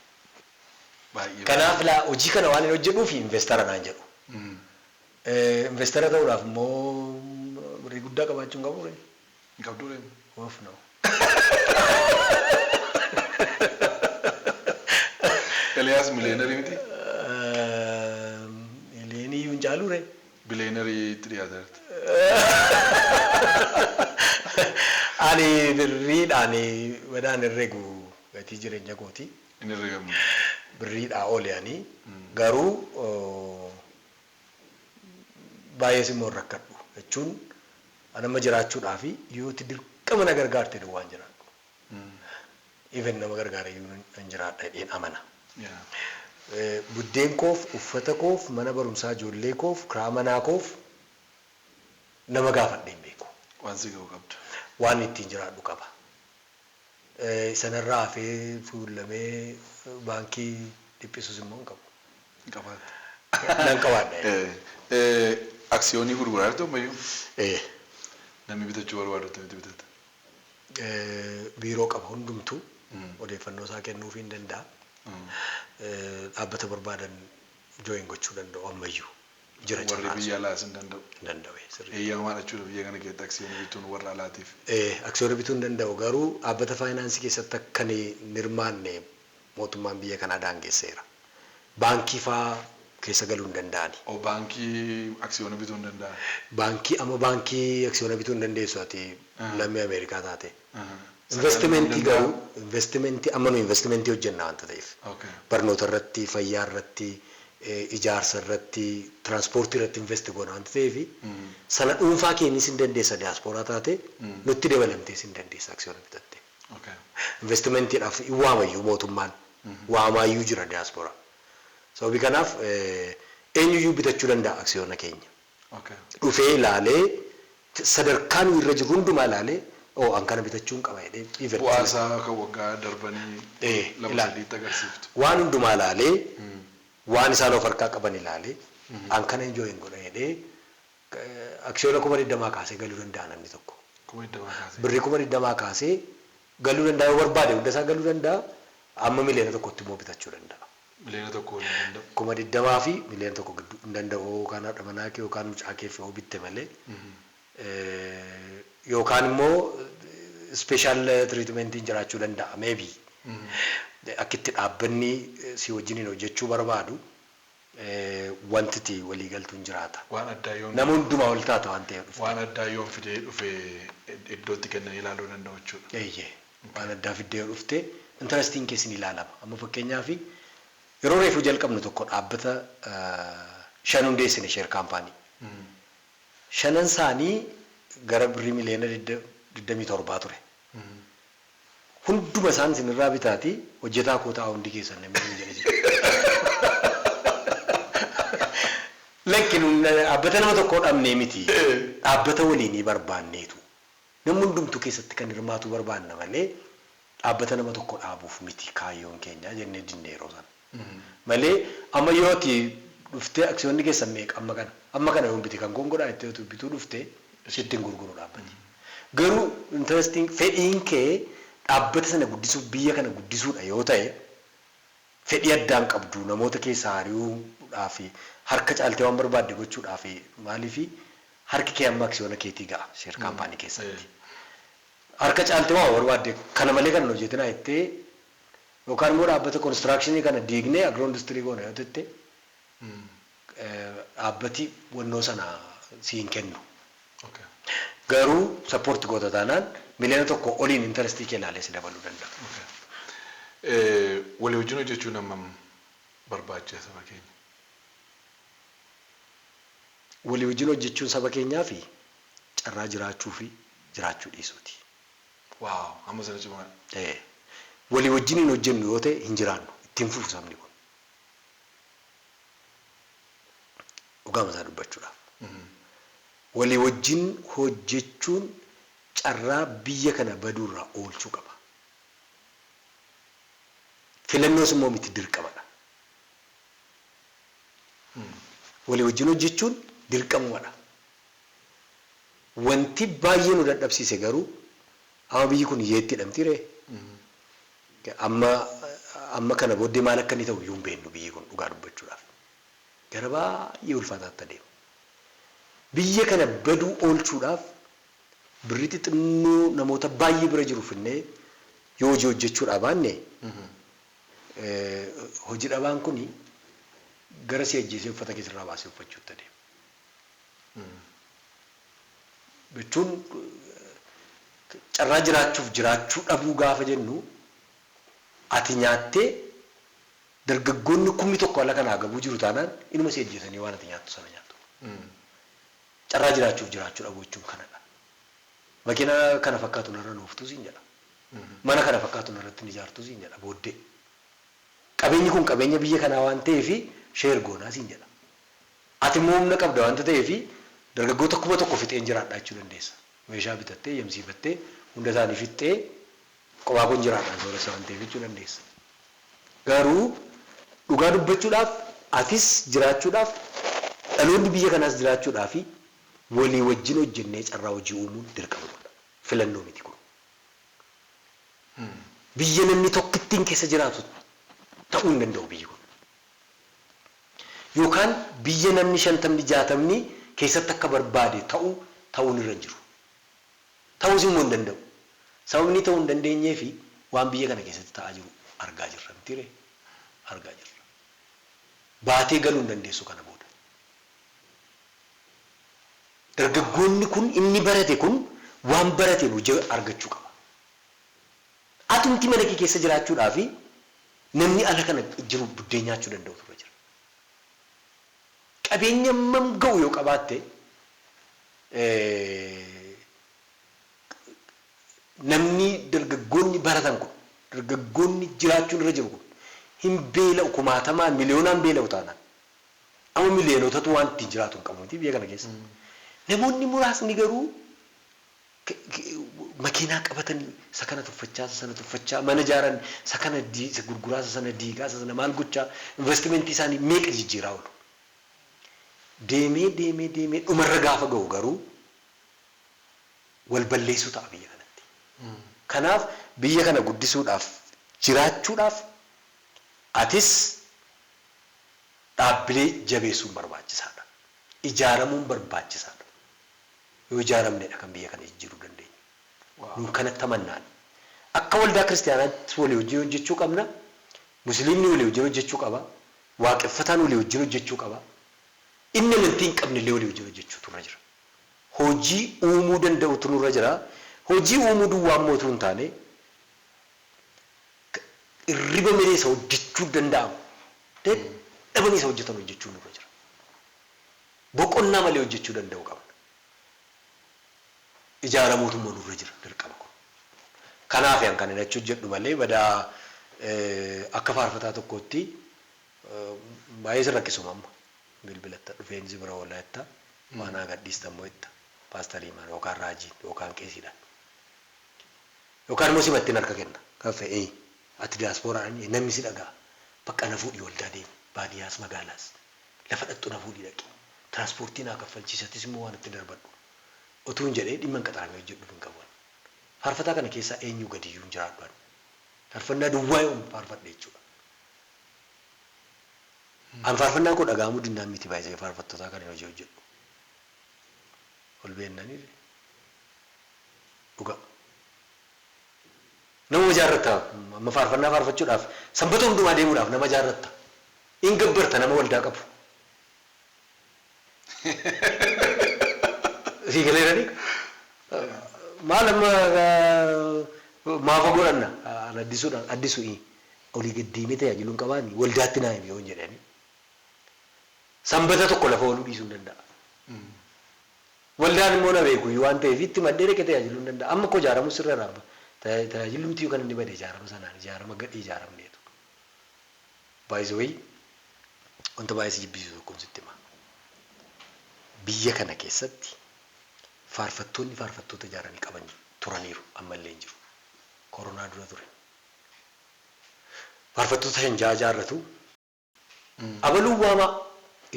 Baay'ee. Kanaaf laa, hojii kana waan hin hojjedhuuf investara naan jedhu. Investor ta'uudhaaf immoo birrii guddaa qabaachuu hin qabu ree? Hin qabduu ree? Of no. Eliyaas millionaire miti? Miliyeenii iyyuu hin caalu ree? Billionaire itti dhiyaata jirti. Ani birriidhaan wadaan herregu gatii jireenya kooti. Hin herregamu. Birriidhaa oli ani garuu baay'ees immoo hin rakkadhu jechuun an amma jiraachuudhaa fi yooti dirqama na gargaarte duwwaan jiraadhu. Even nama gargaara iyyuu hin jiraadha jedheen amana. Buddeen koof, uffata koof, mana barumsaa ijoollee koof, kiraa manaa koof nama gaafadhee hin beeku. Waan si ga'u qabda. Waan ittiin jiraadhu qaba. Sanarraa hafee tuulamee baankii dhiphisus immoo hin qabu. Hin qabaatte. Nan qabaadha. Aksiyoonii gurguraa jirtu ammayyuu? Eh. Namni bitachuu barbaadu akkamitti bitata? Biiroo qaba hundumtuu, odeeffannoo isaa kennuufii hin danda'a. Dhaabbata barbaadan join gochuu danda'u, ammayyuu jira Warri carraan biyya alaas hin danda'u. Hin danda'u, sirrii. Eeyyamaadha jechuudha biyya kana keessatti aksiyoonii bituun warra alaatiif. Aksiyoona bituu hin danda'u, garuu dhaabbata faayinaansii keessatti akka hin hirmaanne mootummaan biyya kanaa daangesseera. Baankii faa keessa galuu hin danda'ani. O, baankii aksiyoona bituu hin danda'an. Baankii, amma baankii aksiyoona bituu hin dandeessu ati lammii Ameerikaa taate. Investimentii garuu, investimentii amma nu investimentii hojjenna waanta ta'eef. Barnoota irratti, fayyaa irratti, ijaarsa irratti, tiraanspoortii irratti invest goona waanta ta'eef, sana dhuunfaa keenyis hin dandeessa, diyaaspooraa taate nutti dabalamtees hin dandeessa aksiyoona bitatte. Investimentiidhaaf hin waamayyuu, mootummaan waamaayyuu jira diyaaspooraa. Sababii kanaaf eenyuyyuu bitachuu danda'a aksiyoona keenya. Dhufee ilaalee, sadarkaa nu irra jiru hundumaa ilaalee, "Oo, an kana bitachuun qaba" jedhee even Bu'aa isaa kan waggaa darbanii 2 ilaala. 3tti agarsiiftu. Waan hundumaa ilaalee, waan isaan of harkaa qaban ilaalee, "An kana enjoy godha" jedhee aksiyoona 20,000 kaasee galuu danda'a namni tokko. 20,000 kaasee. Birrii 20,000 kaasee galuu danda'a, yoo barbaade hunda isaa galuu danda'a. Amma 1 miliyoona immoo bitachuu danda'a. 1 miliyoona hin danda'u. 20,000 fi 1 miliyoona gidduu hin danda'u, yookaan haadha manaa kee yookaan mucaa kee yoo bitte malee. Yookaan immoo special treatmentiin jiraachuu danda'a maybe. Akka itti dhaabbanni si wajjiniin hojjechuu barbaadu wanti itti walii galtuun jiraata. Waan addaa yoon Nama hundumaa ol taata waan ta'eef dhufte. Waan addaa yoon fidee dhufee iddootti kennanii ilaaluu danda'u jechuudha. Eeyyee. Waan addaa fiddee yoo dhufte interestiin keessi ni ilaalama. Amma fakkeenyaaf yeroo reefuu jalqabnu tokko dhaabbata shan hundeessine, share company. Shanan isaanii gara birrii 27 miliyoona ture. Hunduma isaan isinirraa bitaati hojjetaa koo ta'a hundi keessan namni hin jedhe jira. Lakki, dhaabbata nama tokkoo dhabnee miti. Dhaabbata waliinii barbaanneetu. Namni hundumtuu keessatti kan hirmaatu barbaanna malee dhaabbata nama tokko dhaabuuf miti kaayyoon keenya jennee dinne yeroo sana. Malee amma yoo ati dhuftee, "Aksiyoonni keessan meeqa amma kana? Amma kana yoon bite kan gongodhaa" jettee yoo bituu dhufte, sitti hin gurguru dhaabbati. Garuu interesting fedhiin kee dhaabbata sana guddisuuf, biyya kana guddisuudha yoo ta'e, fedhii addaan qabdu namoota keessaa ari'uudhaa fi harka caaltee waan barbaadde gochuudhaa fi maaliifi harki kee amma aksiyoona keetii ga'a share company keessatti. Harka caaltee waan barbaadde kana malee kan hojjetinaa jettee, yookaan immoo dhaabbata constructionii kana diignee agro industry goona yoo jette, dhaabbati wannoo sana siin kennu. Garuu support goota taanaan 1 miliyoona oliin interestii kee ilaalee si dabaluu danda'a. Walii wajjin hojjechuun hammam barbaachisa saba keenya? Walii wajjin hojjechuun saba keenyaa fi carraa jiraachuu fi jiraachuu dhiisuuti. Waaw, amma sana cimaadha. Walii wajjin hin hojjennu yoo ta'e hin jiraannu, ittiin fufu sabni kun. Dhugaama isaa dubbachuudhaaf. Walii wajjin hojjechuun carraa biyya kana baduurraa oolchuu qaba. Filannoos immoo miti, dirqamadha. Walii wajjin hojjechuun dirqamumadha. Wanti baay'ee nu dadhabsiise garuu amma biyyi kun hiyyeetti hidhamti ree. Amma kana booddee maal akka inni ta'u iyyuu hin beeknu, biyyi kun dhugaa dubbachuudhaaf. Gara baay'ee ulfaataatti adeema. Biyya kana baduu oolchuudhaaf birrii xixinnoo namoota baay'ee bira jiru finnee yoo hojii hojjechuudhaa baanne, hojii dhabaan kuni gara si ajjeesee uffata keessarraa baasee uffachuutti adeema. Jechuun carraa jiraachuuf jiraachuu dhabuu gaafa jennu, ati nyaattee dargaggoonni 1000 ala kanaa gabuu jiru taanaan inuma si ajjeesanii waan ati nyaattu sana nyaattu. Carraa jiraachuuf jiraachuu dhabuu jechuun kanadha. Makiinaa kana fakkaatu narra nooftuu siin jedha. Mana kana fakkaatu narratti ijaartuu siin jedha booddee. Qabeenyi kun qabeenya biyya kanaa waan ta'eef share goonaa siin jedha. Ati immoo humna qabda waanta ta'eef dargaggoota 1000 fixeen jiraadhaa jechuu dandeessa. Meeshaa bitattee, yamsiifattee, hunda isaanii fixxee kophaa kun jiraadhaan sooressa waan ta'eef jechuu dandeessa. Garuu dhugaa dubbachuudhaaf, atis jiraachuudhaaf, dhaloonni biyya kanaas jiraachuudhaaf walii wajjin hojjennee carraa hojii uumuun dirqama godha. Filannoo miti kun. Biyya namni tokkittiin keessa jiraatu ta'uu hin danda'u biyyi kun. Yookaan biyya namni 50, 60 keessatti akka barbaade ta'uun irra hin jiru. Ta'uus immoo hin danda'u. Sababni ta'uu hin dandeenyee fi waan biyya kana keessatti ta'aa jiru argaa jirra mitiiree? Argaa jirra. Baatee galuu hin dandeessu kana booda. Dargaggoonni kun, inni barate kun waan barateen hojii argachuu qaba. Atumti mana kee keessa jiraachuudhaaf namni ala kana jiru buddeen nyaachuu danda'u turre jira. Qabeenya hammam ga'u yoo qabaatte, namni, dargaggoonni baratan kun, dargaggoonni jiraachuun irra jiru kun hin beela'u, kumaatamaan miliyoonaan beela'u taanaan. Amma miliyoonotatu waan ittiin jiraatu hin qabu miti biyya kana keessa. Namoonni muraasni garuu makiinaa qabatanii isa kana tuffachaa, isa sana tuffachaa, mana ijaaran, isa kana isa gurguraa, isa sana diigaa, isa sana maal gochaa, investimentii isaanii meeqa jijjiiraa oolu. Deemee deemee deemee dhumarra gaafa ga'u garuu wal balleessuu ta'a biyya kanatti. Kanaaf biyya kana guddisuudhaaf, jiraachuudhaaf atis dhaabbilee jabeessuun barbaachisaadha. Ijaaramuun barbaachisaadha. Yoo ijaaramnedha kan biyya kana jijjiiruu dandeenyu. Nun kanatti amannaan. Akka waldaa kiristaanaatti walii wajjin hojjechuu qabna. Musliimni walii wajjin hojjechuu qaba. Waaqeffataan walii wajjin hojjechuu qaba. Inni amantii hin qabne illee walii wajjin hojjechuutu irra jira. Hojii uumuu danda'utu nurra jira. Hojii uumuu duwwaa immoo utuu hin taane, irriba malee isa hojjechuu danda'amu, dadhabanii isa hojjetan hojjechuu nurra jira. Boqonnaa malee hojjechuu danda'uu qabna. Ijaaramuutu immoo nurra jira dirqama kun. Kanaaf an kan achi hojjedhu malee badaa akka faarfataa tokkootti baay'ee sin rakkisuma amma. Bilbilatta, dhufeen si bira oola jetta, waan haa gadhiista immoo jetta, paastariimaan yookaan raajiin yookaan qeesiidhaan. Yookaan immoo simattiin harka kenna. Kan fe'ee ati diyaaspooraadhaan namni si dhaga'a. Bakka na fuudhii waldaa deemi, baadiyyaas magaalaas. Lafa dhaqxu na fuudhii dhaqi. Tiraanspoortii naa kaffalchiisatis immoo waan itti darbadhu. Utuu hin jedhee dhimma hin qaxaramee hojjedhuuf hin qabu. Faarfataa kana keessaa eenyuu gadiyyuu hin jiraadhu ani. Faarfannaa duwwaa yoom faarfadhe jechuudha. An faarfannaan koo dhaga'amuu dinnaan miti baay'isee faarfattootaa kan hojii hojjedhu. Ol beennanii dhuga. Nama jaarratta, amma faarfannaa faarfachuudhaaf sanbata hundumaa deemuudhaaf nama jaarratta. In gabbarta nama waldaa qabu. Sii galeeranii? Maal amma maafa godhanna? An addisuudhaan addisu olii gad deemee tajaajiluu hin qabaani, waldaatti naa himi yoon jedhani. Sanbata tokko lafa ooluu dhiisuu hin danda'a. Waldaan immoo na beeku waan ta'eef itti maddee dhaqee tajaajiluu hin danda'a. Amma koo ijaaramu sirra irraa tajaajilumti kan inni bade ijaarama sanaan, ijaarama gadhee ijaaramneetu. By the way, wanta baay'ee si jibbisiisu tokkoon sitti hima. Biyya kana keessatti faarfattoonni faarfattoota ijaaranii qaban turaniiru, ammallee hin jiru. Koronaa dura ture. Faarfattoota 5, 6 ijaarratu. Abaluun waamaa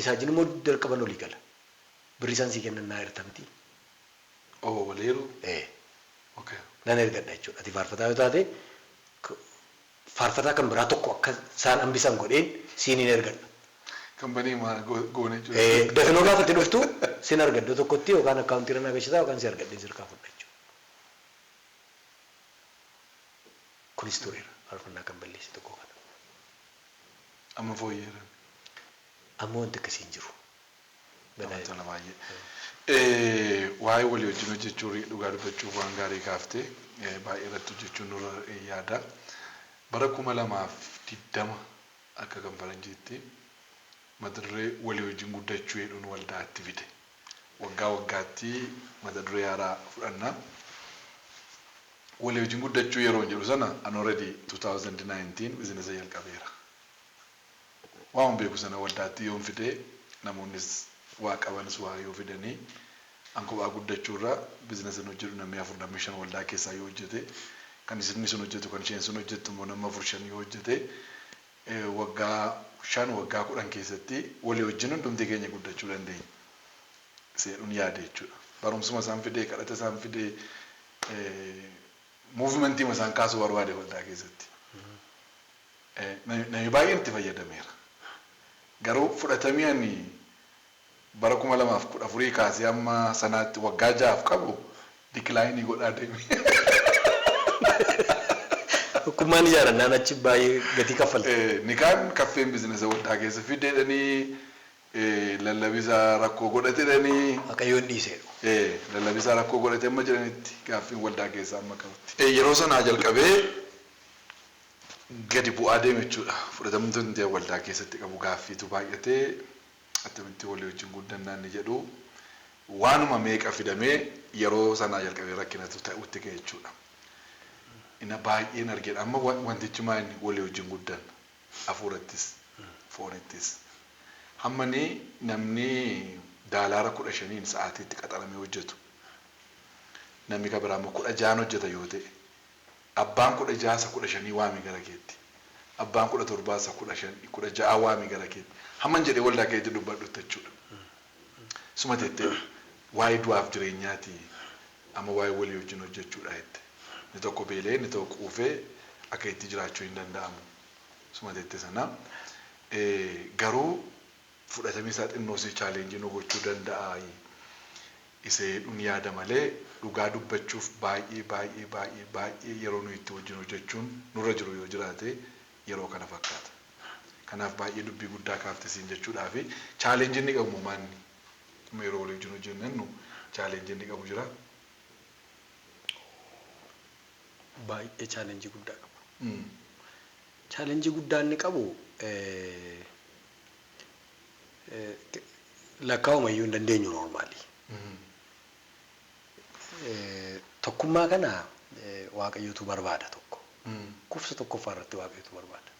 isaa wajjin immoo dirqaban olii gala. Birri isaan sii kennan naa erta miti. Oh, waliiru? Ee. Okay. Nan ergadha jechuudha. Ati faarfataa yoo taate, faarfataa kan biraa tokko akka isaan hambisan godheen siin hin ergadha. Kambanii maa goone jechuudha. Dafinoo gaafa itti dhuftu sin arga iddoo tokkotti yookaan akkaawuntii irra nagashitaa yookaan si argadhee sirkaa fudha jechuudha. Kunis tureera faarfannaa kan balleesse tokko kana. Amma fooyyeera. Amma wanti akkasii hin jiru. Namatti tola baay'ee. Waa'ee walii wajjin hojjechuu dhugaa dubbachuuf waan gaarii kaaftee baay'ee irratti hojjechuun nurra yaada. Bara 2020 akka kan faranjiitti mata duree walii wajjin guddachuu jedhuun waldaatti fide. Waggaa waggaatti mata duree haaraa fudhanna. Walii wajjin guddachuu yeroo jedhu sana an already 2019 bizinesa jalqabeera. Waan beeku sana waldaatti yoon fide namoonnis waa qabanis waa yoo fidanii an kophaa guddachuurra bizinesa hojjedhu namni afur namni shan waldaa keessaa yoo hojjete kan isinni sun hojjetu kan isheen sun hojjettu immoo nama afur shan yoo hojjete waggaa 5 waggaa 10 keessatti walii wajjin hundumti keenya guddachuu dandeenya. Seedhuun yaade jechuudha. Barumsuma isaan fidee kadhata isaan fidee muuvimentii isaan kaasuu barbaade waldaa keessatti. Namni baay'een itti fayyadameera. Garuu fudhatamii ani bara 2014 kaasee amma sanaatti waggaa 6 qabu dikilaayinii godhaa deeme. Tokkummaan ijaarannaan achi baay'ee gatii kaffalte. Nikaan kaffeen bizinesa waldaa keessa fideedhanii lallabisaa rakkoo godhatedhanii. Waaqayyoon dhiiseedhu. Lallabisaa rakkoo godhate amma jedhanitti gaaffiin waldaa keessaa amma qabutti. Yeroo sanaa jalqabee gadi bu'aa deeme jechuudha. Fudhatamtoonni waldaa keessatti qabu gaaffiitu baay'atee attamitti walii wajjin guddannaan ni jedhu waanuma meeqa fidamee yeroo sanaa jalqabee rakkinatu ta'utti ka'e jechuudha. Ina baay'een argeedha. Amma wantichi maa inni walii wajjin guddanna. Hafuurattis, foonittis. Hammani namni daalaara 15 sa'aatiitti qaxaramee hojjetu. Namni kan biraa immoo 16 hojjeta yoo ta'e. Abbaan 16 isa 15 waami gara keetti. Abbaan 17 isa 15 16 waami gara keetti. Hamman jedhee waldaa keetti dubbadhutti jechuudha. Suma teettee waa'ee du'aaf jireenyaati amma waa'ee walii wajjin hojjechuudha jette. Inni tokko beelee inni tokko quufee akka itti jiraachuu hin danda'amu. Suma teette sana garuu fudhatamii isaa xinnoo si chaalenjii nu gochuu danda'a. Isee dhun yaada malee dhugaa dubbachuuf baay'ee baay'ee baay'ee baay'ee yeroo nuyi itti wajjin hojjechuun nurra jiru yoo jiraate yeroo kana fakkaata. Kanaaf baay'ee dubbii guddaa kaafte siin jechuudhaa fi chaalenjii inni qabu maanni yeroo walii wajjin hojjennu chaalenjii inni qabu jira. Baay'ee chaalenjii guddaa qabu. Chaalenjii guddaa inni qabu lakkaa'uma iyyuu hin dandeenyu noormaali. Tokkummaa kana Waaqayyotu barbaada tokko. Kufsa tokkoffaa irratti Waaqayyotu barbaada.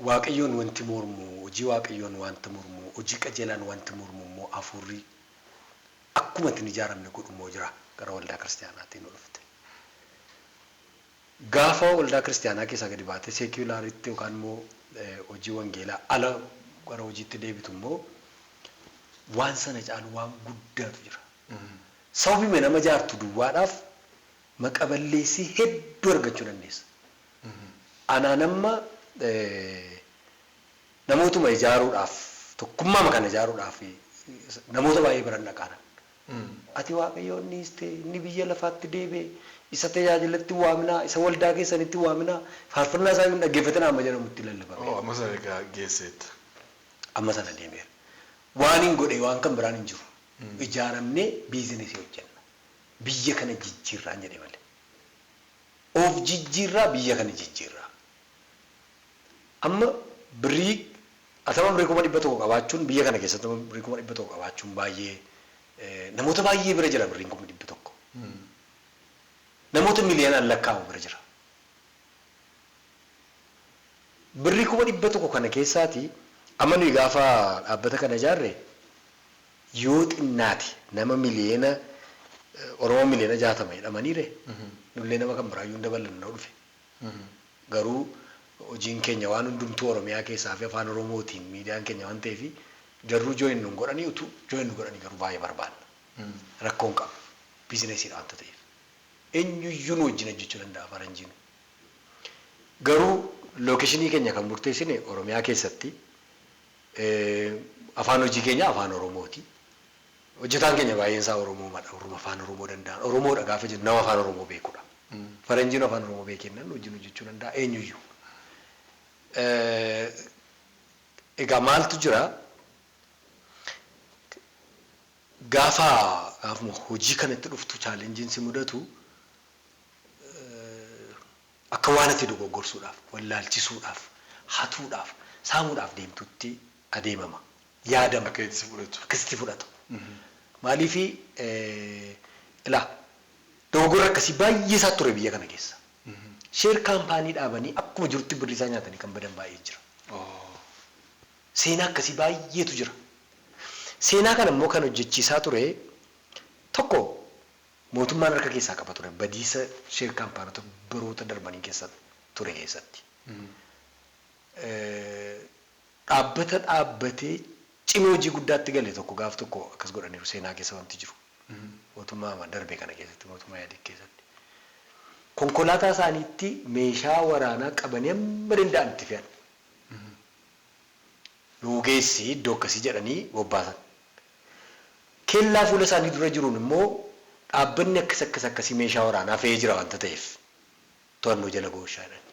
Waaqayyoon wanti mormu, hojii Waaqayyoon wanta mormu, hojii qajeelaan wanti mormu immoo hafuurri akkuma ittiin ijaaramne godhu immoo jira gara waldaa kiristaanaatiin nu dhufte. Gaafa waldaa kiristaanaa keessaa gadi baatee seekulaaritti yookaan immoo hojii wangeelaa ala gara hojiitti deebitu immoo waan sana caalu waan guddaatu jira. Sababni nama jaartu duwwaadhaaf maqaballeessii hedduu argachuu dandeessa. Anaan amma namootuma ijaaruudhaaf tokkummaa kana ijaaruudhaaf namoota baay'ee biran dhaqaanan. Ati Waaqayyoon dhiiste inni biyya lafaatti deebi'e isa tajaajilatti waaminaa isa waldaa keessanitti waaminaa faarfannaa isaa hin dhaggeeffatin amma jedhamutti lallabame. Amma sana egaa geesseetta. Amma sana deemeera. Waan hin godhe waan kan biraan hin jiru. Ijaaramnee biizinesii hojjenna. Biyya kana jijjiirraan jedhe malee. Of jijjiirraa biyya kana jijjiirraa. Amma birrii atama birrii 100,000 qabaachuun biyya kana keessatti birrii 100,000 qabaachuun baay'ee namoota baay'ee bira jira birriin 100,000. Namoota miliyoonaan lakkaa'amu bira jira. Birrii 100,000 kana keessaati amma nuyi gaafa dhaabbata kana ijaarre yoo xinnaate nama miliyoona Oromoo miliyoona 60 jedhamaniire nullee nama kan biraayyuu hin dabalannu dhufe. Garuu hojiin keenya waan hundumtuu Oromiyaa keessaa fi afaan Oromootiin miidiyaan keenya waan ta'eef jarruu jooyin nu godhanii utuu jooyin nu godhanii garuu baay'ee barbaanna. Rakkoon qabu biizinesiidha waanta ta'eef. Eenyuyyuu nu wajjin hojjechuu danda'a faranjiin. Garuu Location keenya kan murteessine Oromiyaa keessatti, afaan hojii keenya afaan Oromooti. Hojjetaan keenya baay'een isaa Oromoomadha. Oromoo afaan Oromoo danda'an. Oromoodha gaafa jennu nama afaan Oromoo beekudha. Faranjiin afaan Oromoo beekennan wajjin hojjechuu danda'a eenyuyyuu. Egaa maaltu jira? Gaafa gaafuma hojii kanatti dhuftu challengeiin si mudatu akka waan ati dogoggorsuudhaaf, wallaalchisuudhaaf, hatuudhaaf, saamuudhaaf deemtutti adeemama. Yaadama. Akka itti si fudhatu. Akkasitti fudhatu. Maaliifi, ilaa, dogoggorri akkasii baay'ee isaa ture biyya kana keessa. Share company dhaabanii akkuma jirutti birrii isaa nyaatanii kan badan baay'ee jira. Seenaa akkasii baay'eetu jira. Seenaa kana immoo kan hojjechiisaa ture tokko mootummaan harka keessaa qaba ture badiisa share companyoota baroota darbanii keessa ture keessatti. Dhaabbata dhaabbatee cimee hojii guddaatti gale tokko gaaf tokko akkas godhaniiru, seenaa keessa wanti jiru. Mootummaa darbe kana keessatti, mootummaa Yaadii keessatti. Konkolaataa isaaniitti meeshaa waraanaa qabanii hamma danda'an itti fe'an. Nuu geessi iddoo akkasii jedhanii bobbaasan. Kellaa fuula isaanii dura jiruun immoo dhaabbanni akkas akkas akkasii meeshaa waraanaa fe'ee jira wanta ta'eef to'annoo jala gooshaa jedhan.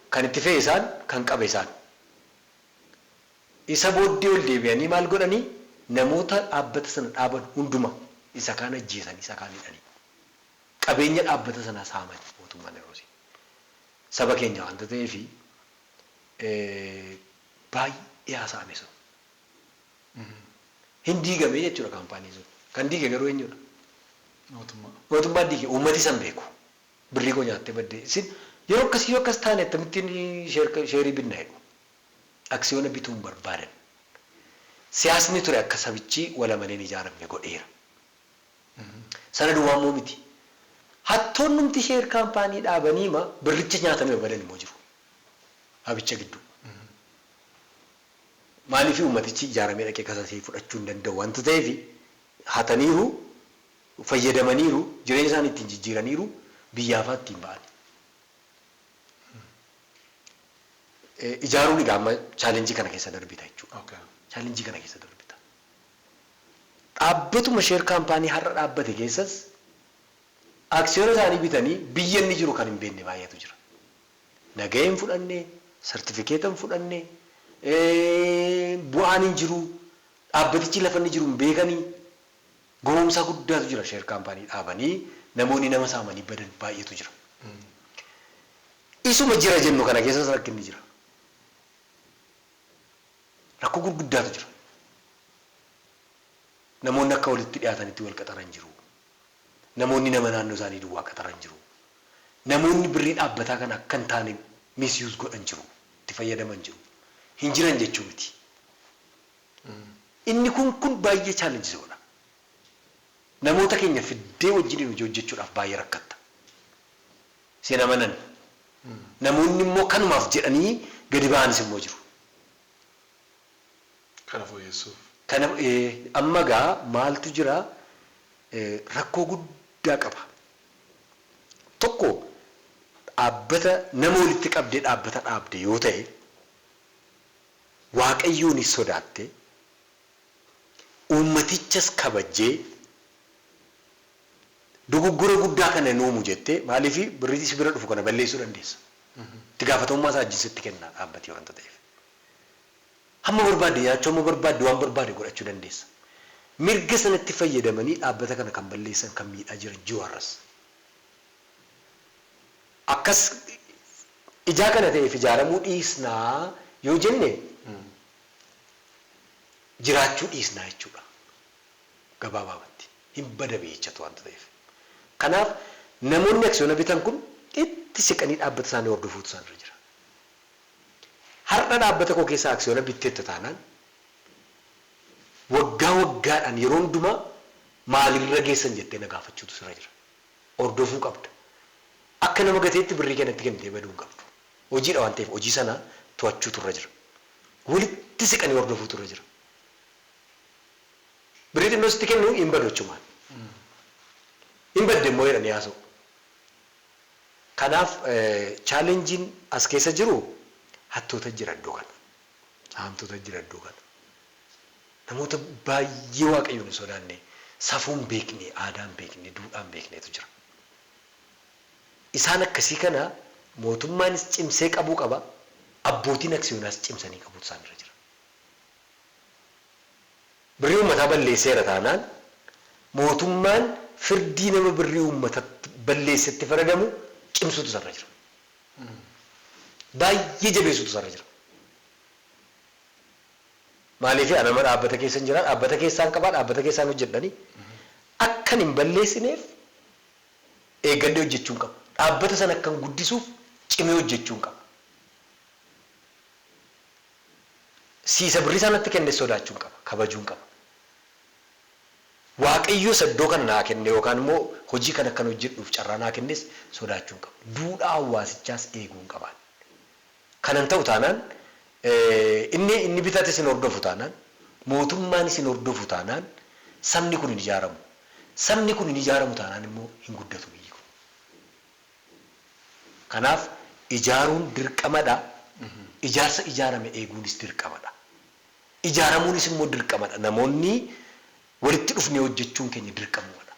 Kan itti fe'e isaan, kan qabe isaan. Isa booddee ol deebi'anii maal godhanii? Namoota dhaabbata sana dhaaban hunduma isa kaan ajjeesanii, isa kaan hidhanii. Qabeenya dhaabbata sanaa saaman mootummaan yeroo saba keenya wanta ta'eefi baay'ee haasa'ame sun. Hin diigame jechuudha company sun. Kan diige garuu eenyudha? Mootummaa. Mootummaan diige, uummati san beeku. Birrii koo nyaattee baddee. Isin yeroo akkasii yoo akkas taane akkamittiin share binna jedhu. Aksiyoona bituun barbaadan. Siyaasni ture akka sabichi wal amaneen ijaaramne godheera. Sana duwwaa immoo miti. Hattoonnumti share company dhaabanii ma birricha nyaatanii badan immoo jiru. Habicha gidduu. Maaliif? Uummatichi ijaaramee dhaqee kasasee fudhachuu hin danda'u wanta ta'eef hataniiru, fayyadamaniiru, jireenya isaanii ittiin jijjiiraniiru, biyyaafaa ittiin ba'an. Ijaaruun egaa amma challenge kana keessa darbita jechuudha. Challenge kana keessa darbita. Dhaabbatuma share company har'a dhaabbate keessas aksiyoona isaanii bitanii biyya inni jiru kan hin beekne baay'eetu jira. Nagahee hin fudhanne, sartifikeeta hin fudhanne, bu'aan hin jiru, dhaabbatichi lafa inni jiru hin beekanii, gowwoomsaa guddaatu jira. Share company dhaabanii namoonni nama saamanii badan baay'eetu jira. Isuma jira jennu kana keessas rakkinni jira. Rakkoo gurguddaatu jira. Namoonni akka walitti dhiyaatanitti wal qaxaran jiru. Namoonni nama naannoo isaanii duwwaa qaxaran jiru. Namoonni birrii dhaabbataa kana akka hin taane misuse godhan jiru. Itti fayyadaman jiru. Hin jiran jechuu miti. Inni kun baay'ee challengesoodha. Namoota keenya fiddee wajjin hojii hojjechuudhaaf baay'ee rakkatta. Sin amanan. Namoonni immoo kanumaaf jedhanii gadi ba'anis immoo jiru. Kana fooyyessuuf. Kana amma gaa maaltu jira? Rakkoo guddaa qaba. Tokko, dhaabbata nama walitti qabdee dhaabbata dhaabde yoo ta'e, Waaqayyoonis sodaatte, uummatichas kabajjee, dogoggora guddaa kana hin uumu jettee, maaliif birrii si bira dhufu kana balleessuu dandeessa. Itti gaafatamummaa isaa wajjin sitti kenna dhaabbatee wanta ta'eef. Hamma barbaadde nyaachuu, hamma barbaadde waan barbaade godhachuu dandeessa. Mirga sanatti fayyadamanii dhaabbata kana kan balleessan, kan miidhaa jiran jiru har'as. Akkas ijaa kana ta'eef ijaaramuu dhiisnaa yoo jenne jiraachuu dhiisnaa jechuudha. Gabaabaamatti hin bada biyyichatu wanta ta'eef. Kanaaf namoonni aksiyoona bitan kun itti siqanii dhaabbata isaanii hordofuutu isaan irra jira. Har'a dhaabbata koo keessaa aksiyoona bitteetta taanaan waggaa waggaadhaan yeroo hundumaa maalirra geessan jettee na gaafachuutu sirra jira. Hordofuu qabda. Akka nama gateetti birrii kanatti kennitee baduu hin qabdu. Hojiidha waan ta'eef hojii sana to'achuutu irra jira. Walitti siqanii hordofuutu irra jira. Birrii xinnoo sitti kennu hin badu achumaan. Hin badde immoo jedhanii haasa'u. Kanaaf challengeiin as keessa jiru hattoota jira iddoo kana. Saamtota jira iddoo kana. Namoota baay'ee Waaqayyoon hin sodaanne, safuun beekne, aadaan beekne, duudhaan beeknetu jira. Isaan akkasii kana mootummaanis cimsee qabuu qaba. Abbootiin aksiyoonaas cimsanii qabuutu isaan irra jira. Birrii uummataa balleesseera taanaan mootummaan firdii nama birrii uummatatti balleessetti faradamu cimsuutu isarra jira. Baay'ee jabeessuutu isarra jira. Maaliif ana nama dhaabbata keessa hin jira, dhaabbata keessaan qabaa, dhaabbata keessaan hojjedhanii akkan hin balleessineef eeggadhee hojjechuun qaba. Dhaabbata sana akkan guddisuuf cimee hojjechuun qaba. Siisa birrii sanatti kenne sodaachuun qaba, kabajuun qaba. Waaqayyo isa iddoo kana naa kenne yookaan immoo hojii kana akkan hojjedhuuf carraa naa kennes sodaachuun qaba. Duudhaa hawaasichaas eeguun qabaan. Kanan ta'u taanaan, inni bitate isin hordofu taanaan, mootummaan isin hordofu taanaan, sabni kun hin ijaaramu. Sabni kun hin ijaaramu taanaan immoo hin guddatu biyyi kun. Kanaaf ijaaruun dirqamadha. Ijaarsa ijaarame eeguunis dirqamadha. Ijaaramuunis immoo dirqamadha. Namoonni walitti dhufnee hojjechuun keenya dirqamumadha.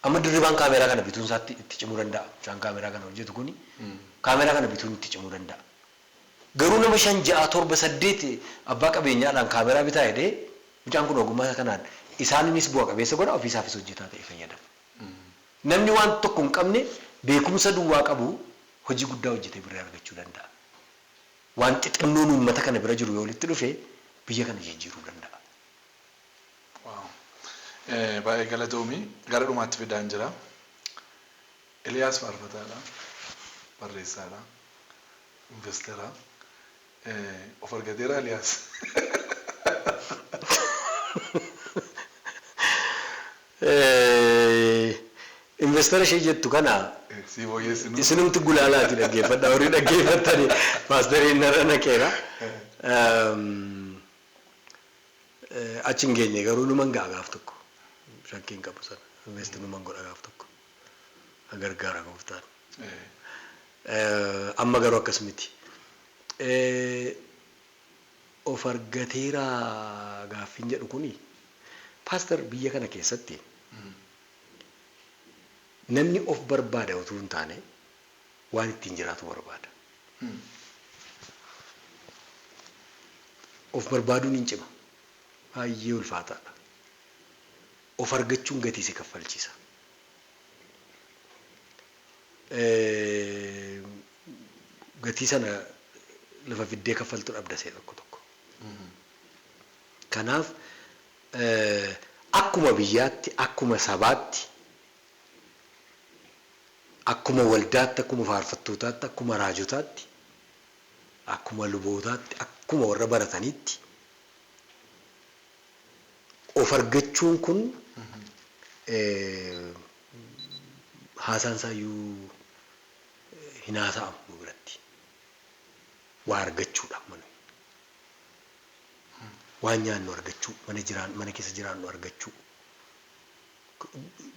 Amma Dirribaan kaameeraa kana bituun isaatti itti cimuu danda'a. Mucaan kaameeraa kana hojjetu kuni kaameeraa kana bituun itti cimuu danda'a. Garuu nama shan, ja'a, torba, saddeet abbaa qabeenyaadhaan kaameeraa bitaa jedhee, mucaan kun ogummaa kanaan isaaninis bu'a qabeessa godha, ofiisaafis hojjetaa ta'e fayyadama. Namni waan tokko hin qabne, beekumsa duwwaa qabu, hojii guddaa hojjetee birrii argachuu danda'a. Waan xixinnoon uummata kana bira jiru yoo walitti dhufe biyya kana jijjiiruu danda'a. Wow. Baay'ee galatoomi. Gara dhumaatti fidaan jira. Eliyaas faarfataadha. Barreessaadha. Investara. Of argateera Eliyaas? Investara ishee jettu kana Si fooyyessinu. Isinumti gulaalaati dhaggeeffadha, warri dhaggeeffattani paasteriin narra naqeera. Achi hin geenye, garuu numan ga'a gaaf tokko. Shakkii hin qabu sana. Invest numan godha gaaf tokko. Gargaara Gooftaan. Amma garuu akkas miti. Of argateera gaaffiin jedhu kuni, pastor, biyya kana keessatti namni of barbaada utuu hin taane waan ittiin jiraatu barbaada. Of barbaaduun hin cima. Baay'ee ulfaataadha. Of argachuun gatii si kaffalchiisa. Gatii sana lafa fiddee kaffaltu dhabda see tokko tokko. Kanaaf akkuma biyyaatti, akkuma sabaatti, akkuma waldaatti, akkuma faarfattootaatti, akkuma raajotaatti, akkuma lubootaatti, akkuma warra barataniitti of argachuun kun haasaan isaayyuu hin haasa'amu nu biratti. Waa argachuudha amma nuyi. Waan nyaannu argachuu, mana jiraan, mana keessa jiraannu argachuu,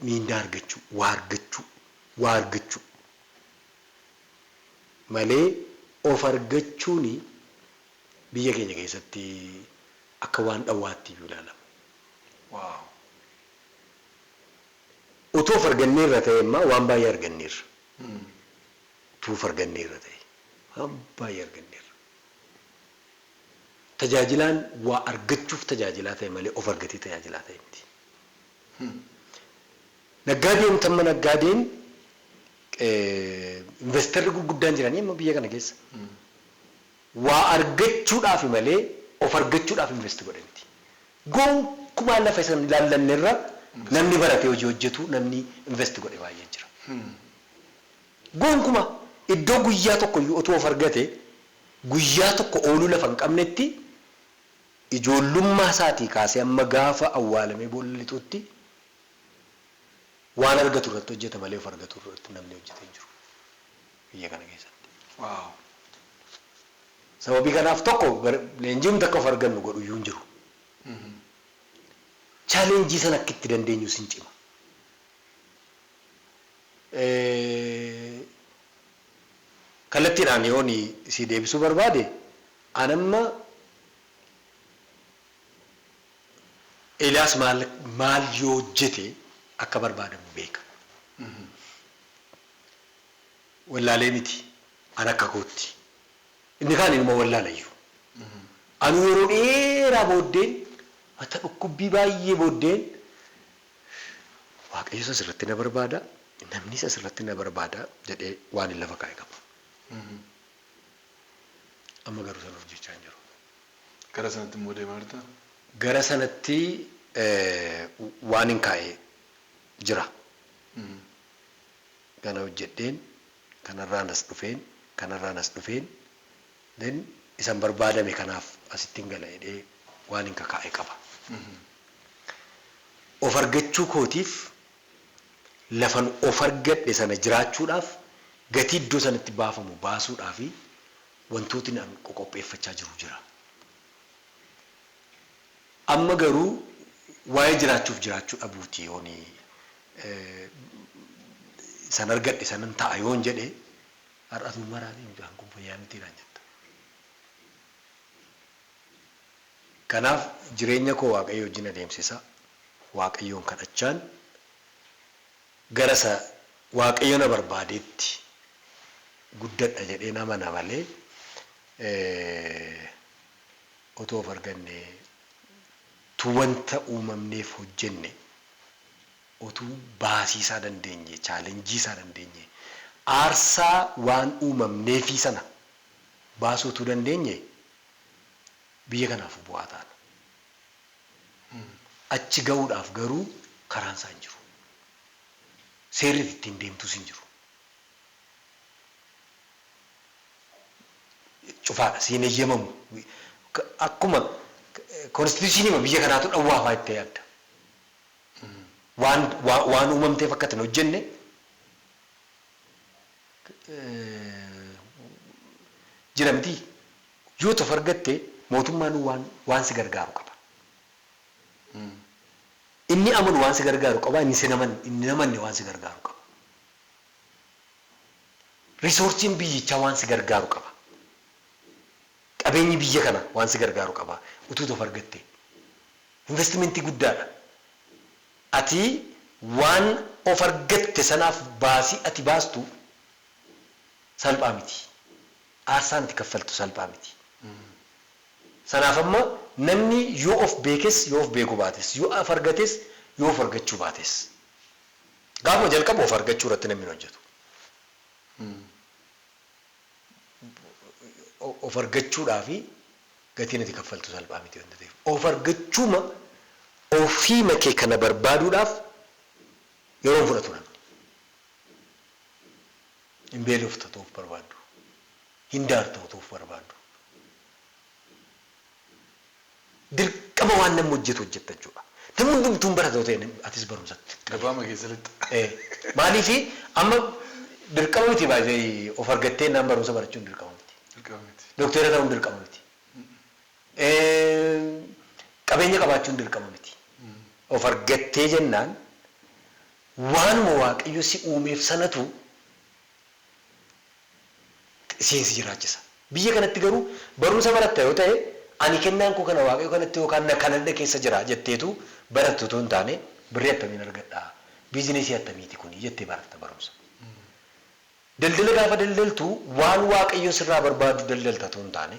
miindaa argachuu, waa argachuu, waa argachuu malee of argachuuni biyya keenya keessatti akka waan dhawwaatti iyyuu ilaalama. Utuu of arganneerra ta'e immoo waan baay'ee arganneerra. Utuu of arganneerra ta'e waan baay'ee arganneerra. Tajaajilaan waa argachuuf tajaajilaa ta'e malee of argatee tajaajilaa ta'e miti. Naggaadeen tamma naggaadeen investarri gurguddaan jiranii amma biyya kana keessa. Waa argachuudhaaf malee of argachuudhaaf invest godhe miti. Gonkumaa lafa isan ilaallannerra namni baratee hojii hojjetu, namni invest godhe baay'ee jira. Gonkumaa iddoo guyyaa tokko iyyuu otoo of argate guyyaa tokko ooluu lafa hin qabnetti, ijoollummaa isaatii kaasee amma gaafa awwaalamee boolla lixutti waan argatu irratti hojjeta malee of argatu irratti namni hojjete hin jiru biyya kana keessatti. Sababii kanaaf tokko leenjiin takka of argannu godhu iyyuu hin jiru. Challenge sana akka itti dandeenyus hin cima. Kallattiidhaan yoon si deebisuu barbaade anamma Eeliyaas maal yoo hojjete akka barbaadamu beeka. Wallaalee miti an akka kootti. Inni kaan inuma wallaalayyuu. Anu yeroo dheeraa booddeen mata dhukkubbii baay'ee booddeen Waaqayyo isa asirratti na barbaada, namni isa asirratti na barbaada jedhee waan hin lafa kaa'e qaba. Amma garuu sana hojjechaa hin jiru. Gara sanatti immoo deemaa jirta? Gara sanatti waan hin kaa'e jira. Kana hojjedheen, kanarraan as dhufeen, kanarraan as dhufeen, then isan barbaadame kanaaf asitti hin gala jedhee waan hin kakaa'e qaba. Of argachuu kootiif lafan of argadhe sana jiraachuudhaaf gatii iddoo sanatti baafamu baasuudhaaf wantootni an qoqopheeffachaa jiru jira. Amma garuu waa'ee jiraachuuf jiraachuu dhabuuti yooni san argadhe sanan ta'a yoon jedhe har'atuu maraatii mucaan kun fayyaa miti naan jetta. Kanaaf jireenya koo Waaqayyo wajjin adeemsisa. Waaqayyoon kadhachaan gara isa Waaqayyo na barbaadeetti guddadha jedheen amana malee otoo of arganne tu wanta uumamneef hojjenne otuu baasiisaa dandeenye, chaalenjiisaa dandeenye, aarsaa waan uumamneefii sana baasuu utuu dandeenye biyya kanaaf bu'aa taana. Achi ga'uudhaaf garuu karaan isaa hin jiru. Seerri ittiin deemtus hin jiru. Cufaadha, siin eeyyamamu. Akkuma konstituushinii biyya kanaatu dhawwaafaa itti yaadda. Waan uumamteef akka itti hin hojjenne jira miti. Yoo of argatte mootummaan waan si gargaaru qaba. Inni amanu waan si gargaaru qaba, inni si inni namanne waan si gargaaru qaba. Riisoorsiin biyyichaa waan si gargaaru qaba. Qabeenyi biyya kana waan si gargaaru qaba. Utuu of argatte. Investimentii guddaadha. Ati waan of argatte sanaaf baasii ati baastu salphaa miti. Aarsaan ati kaffaltu salphaa miti. Sanaaf amma namni yoo of beekes yoo of beekuu baates, yoo of argates yoo of argachuu baates. Gaafuma jalqabu of argachuu irratti namni hin hojjetu. Of argachuudhaafi gatiin ati kaffaltu salphaa miti wanta ta'eef. Of argachuuma ofiima kee kana barbaaduudhaaf yeroo hin fudhatu namni. Hin beelofta ta'uuf barbaaddu. Hin daarta ta'uuf barbaaddu. Dirqama waan namni hojjetu hojjetta jechuudha. Namni hundumtuu hin barata ta'e atis barumsatti. Gabaama keessa lixxa. Maaliifi amma dirqama miti baay'ee of argattee naan barumsa barachuun dirqama miti. Dirqama miti. Dokteera ta'uun dirqama miti. Qabeenya qabaachuun dirqama miti. Of argattee jennaan waanuma Waaqayyo si uumeef sanatu siin si jiraachisa. Biyya kanatti garuu barumsa baratta yoo ta'e ani kennaan koo kana Waaqayyo kanatti yookaan na kanadha keessa jira jetteetu barattu otoo hin taane birrii attamiin argadhaa, biizinesii attamiiti kuni jettee baratta barumsa. Daldala gaafa daldaltu waan Waaqayyo sirraa barbaadu daldalta otoo hin taane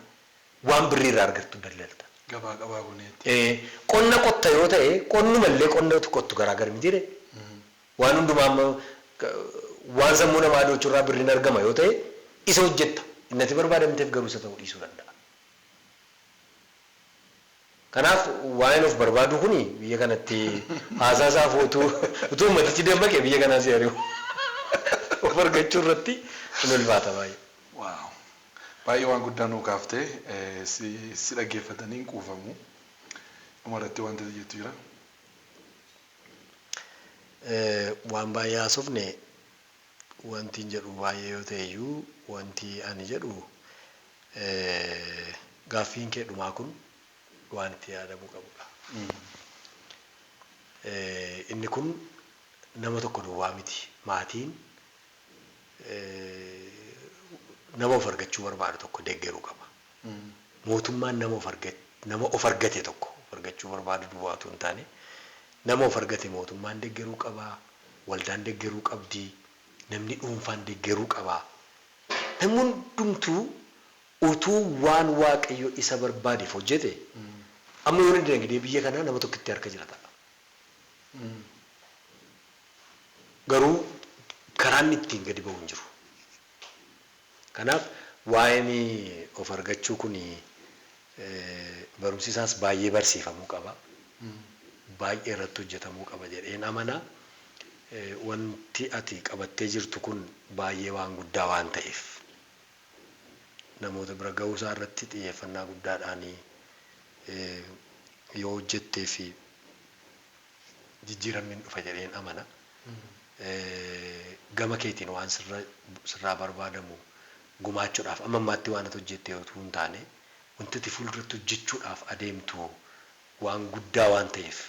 waan birrii irraa argattu daldalta. Gabaa qabaa kuneetti. Qonna qotta yoo ta'e qonnumallee qonna qottu garaagara miti jedhe. Waan hundumaa amma waan sammuu namaa adochurraa birriin argama yoo ta'e isa hojjetta. Inni ati barbaadamteef garuu isa ta'uu dhiisuu danda'a. Kanaaf waa'een of barbaadu kuni biyya kanatti haasaa isaa utuu uummatichi dammaqe biyya kanaa si ari'u. Of argachuu irratti hin ulfaata baay'ee. Waaw! Baay'ee waan guddaa nuu kaaftee si dhaggeeffatanii hin quufamu. Dhuma irratti wanta jettu jira? Waan baay'ee haasofne wanti hin jedhu baay'ee yoo ta'e iyyuu wanti ani jedhu gaaffiin kee dhumaa kun waan itti yaadamuu qabudha. Inni kun nama tokko duwwaa miti. Maatiin Nama of argachuu barbaadu tokko deeggaruu qaba. Mootummaan nama of argate nama of argate tokko of argachuu barbaadu duwwaa otoo hin taane nama of argate mootummaan deeggaruu qaba, waldaan deeggaruu qabdi, namni dhuunfaan deeggaruu qaba. Namni hundumtuu utuu waan Waaqayyo isa barbaadeef hojjete amma yoona dinagdee biyya kanaa nama tokkotti harka jira ta'a. Garuu karaan ittiin gadi ba'u hin jiru. Kanaaf waa'een of argachuu kun barumsi isaas baay'ee barsiifamuu qaba. Baay'ee irratti hojjetamuu qaba jedheen amana. Wanti ati qabattee jirtu kun baay'ee waan guddaa waan ta'eef namoota bira ga'uusaa irratti xiyyeeffannaa guddaadhaan yoo hojjettee fi jijjiiramni hin dhufa jedheen amana. Gama keetiin waan sirraa barbaadamu gumaachuudhaaf amma ammaatti waan ati hojjette utuu hin taane wanti ati fuulduratti hojjechuudhaaf adeemtu waan guddaa waan ta'eef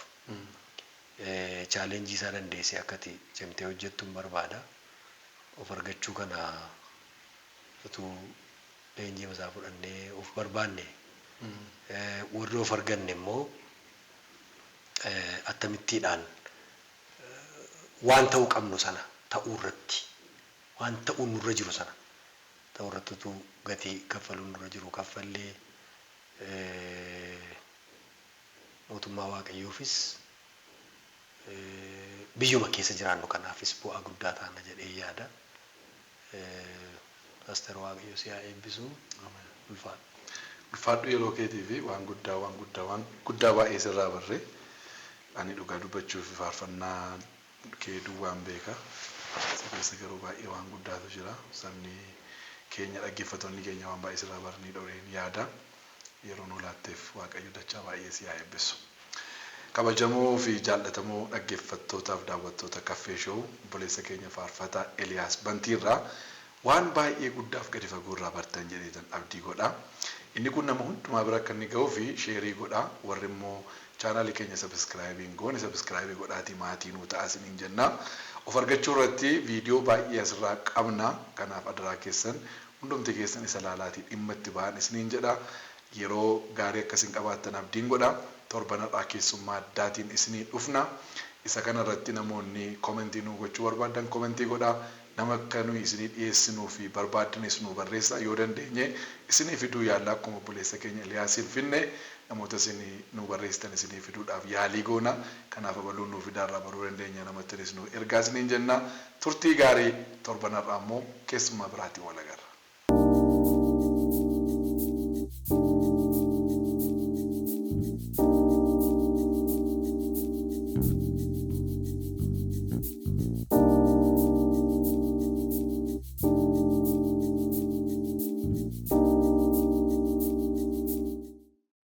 challenge isaa dandeessee akka ati cimtee hojjettu hin barbaada. Of argachuu kana utuu leenjii isaa fudhannee of barbaanne, warri of arganne immoo akkamittiidhaan waan ta'uu qabnu sana ta'uu irratti, waan ta'uu nurra jiru sana ta'uu irratti utuu gatii kaffaluu nurra jiru kaffallee, mootummaa Waaqayyoofis biyyuma keessa jiraannu kanaafis bu'aa guddaa taana jedhee yaada. Paaster, Waaqayyo si haa eebbisu. Ulfaadhu. Ulfaadhu yeroo keetii fi waan guddaa, waan guddaa, waan guddaa baay'ee sirraa barree. Ani dhugaa dubbachuuf faarfannaa kee duwwaan beeka. Si keessa garuu baay'ee waan guddaatu jira. Sabni keenya, dhaggeeffattoonni keenya waan baay'ee sirraa baranii dhooreen yaada. Yeroo nu laatteef Waaqayyo dachaa baay'ee si haa eebbisu. Kabajamoo fi jaallatamoo dhaggeeffattootaaf daawwattoota Caffee Show, obboleessa keenya faarfataa Eliyaas Bantiirraa waan baay'ee guddaaf gadi fagoo irraa bartan jedheetan abdii godha. Inni kun nama hundumaa bira akka inni ga'uu fi share godha. Warri immoo chaanaalii keenya subscribe hin goone subscribe godhaatii maatii nuu ta'a isiniin jenna. Of argachuu irratti viidiyoo baay'ee asirraa qabna. Kanaaf adaraa keessan hundumti keessan isa laalaatii dhimma itti ba'an isiniin jedha. Yeroo gaarii akkasiin qabaattan abdiin godha. Torban har'aa keessummaa addaatiin isinii dhufna. Isa kana irratti namoonni comment nuu gochuu barbaadan comment godhaa. Nama akka nuyi isinii dhiyeessinuu fi barbaaddanis nu barreessaa, yoo dandeenye isinii fiduu yaalla. Akkuma obboleessa keenya Eliyaasiin finne, namoota isinii nu barreessitan isinii fiduudhaaf yaalii goona. Kanaaf abaluun nuu fidaarraa baruu dandeenya, namattinis nu ergaa isiniin jenna. Turtii gaarii. Torban har'aa immoo keessummaa biraatiin wal agarra.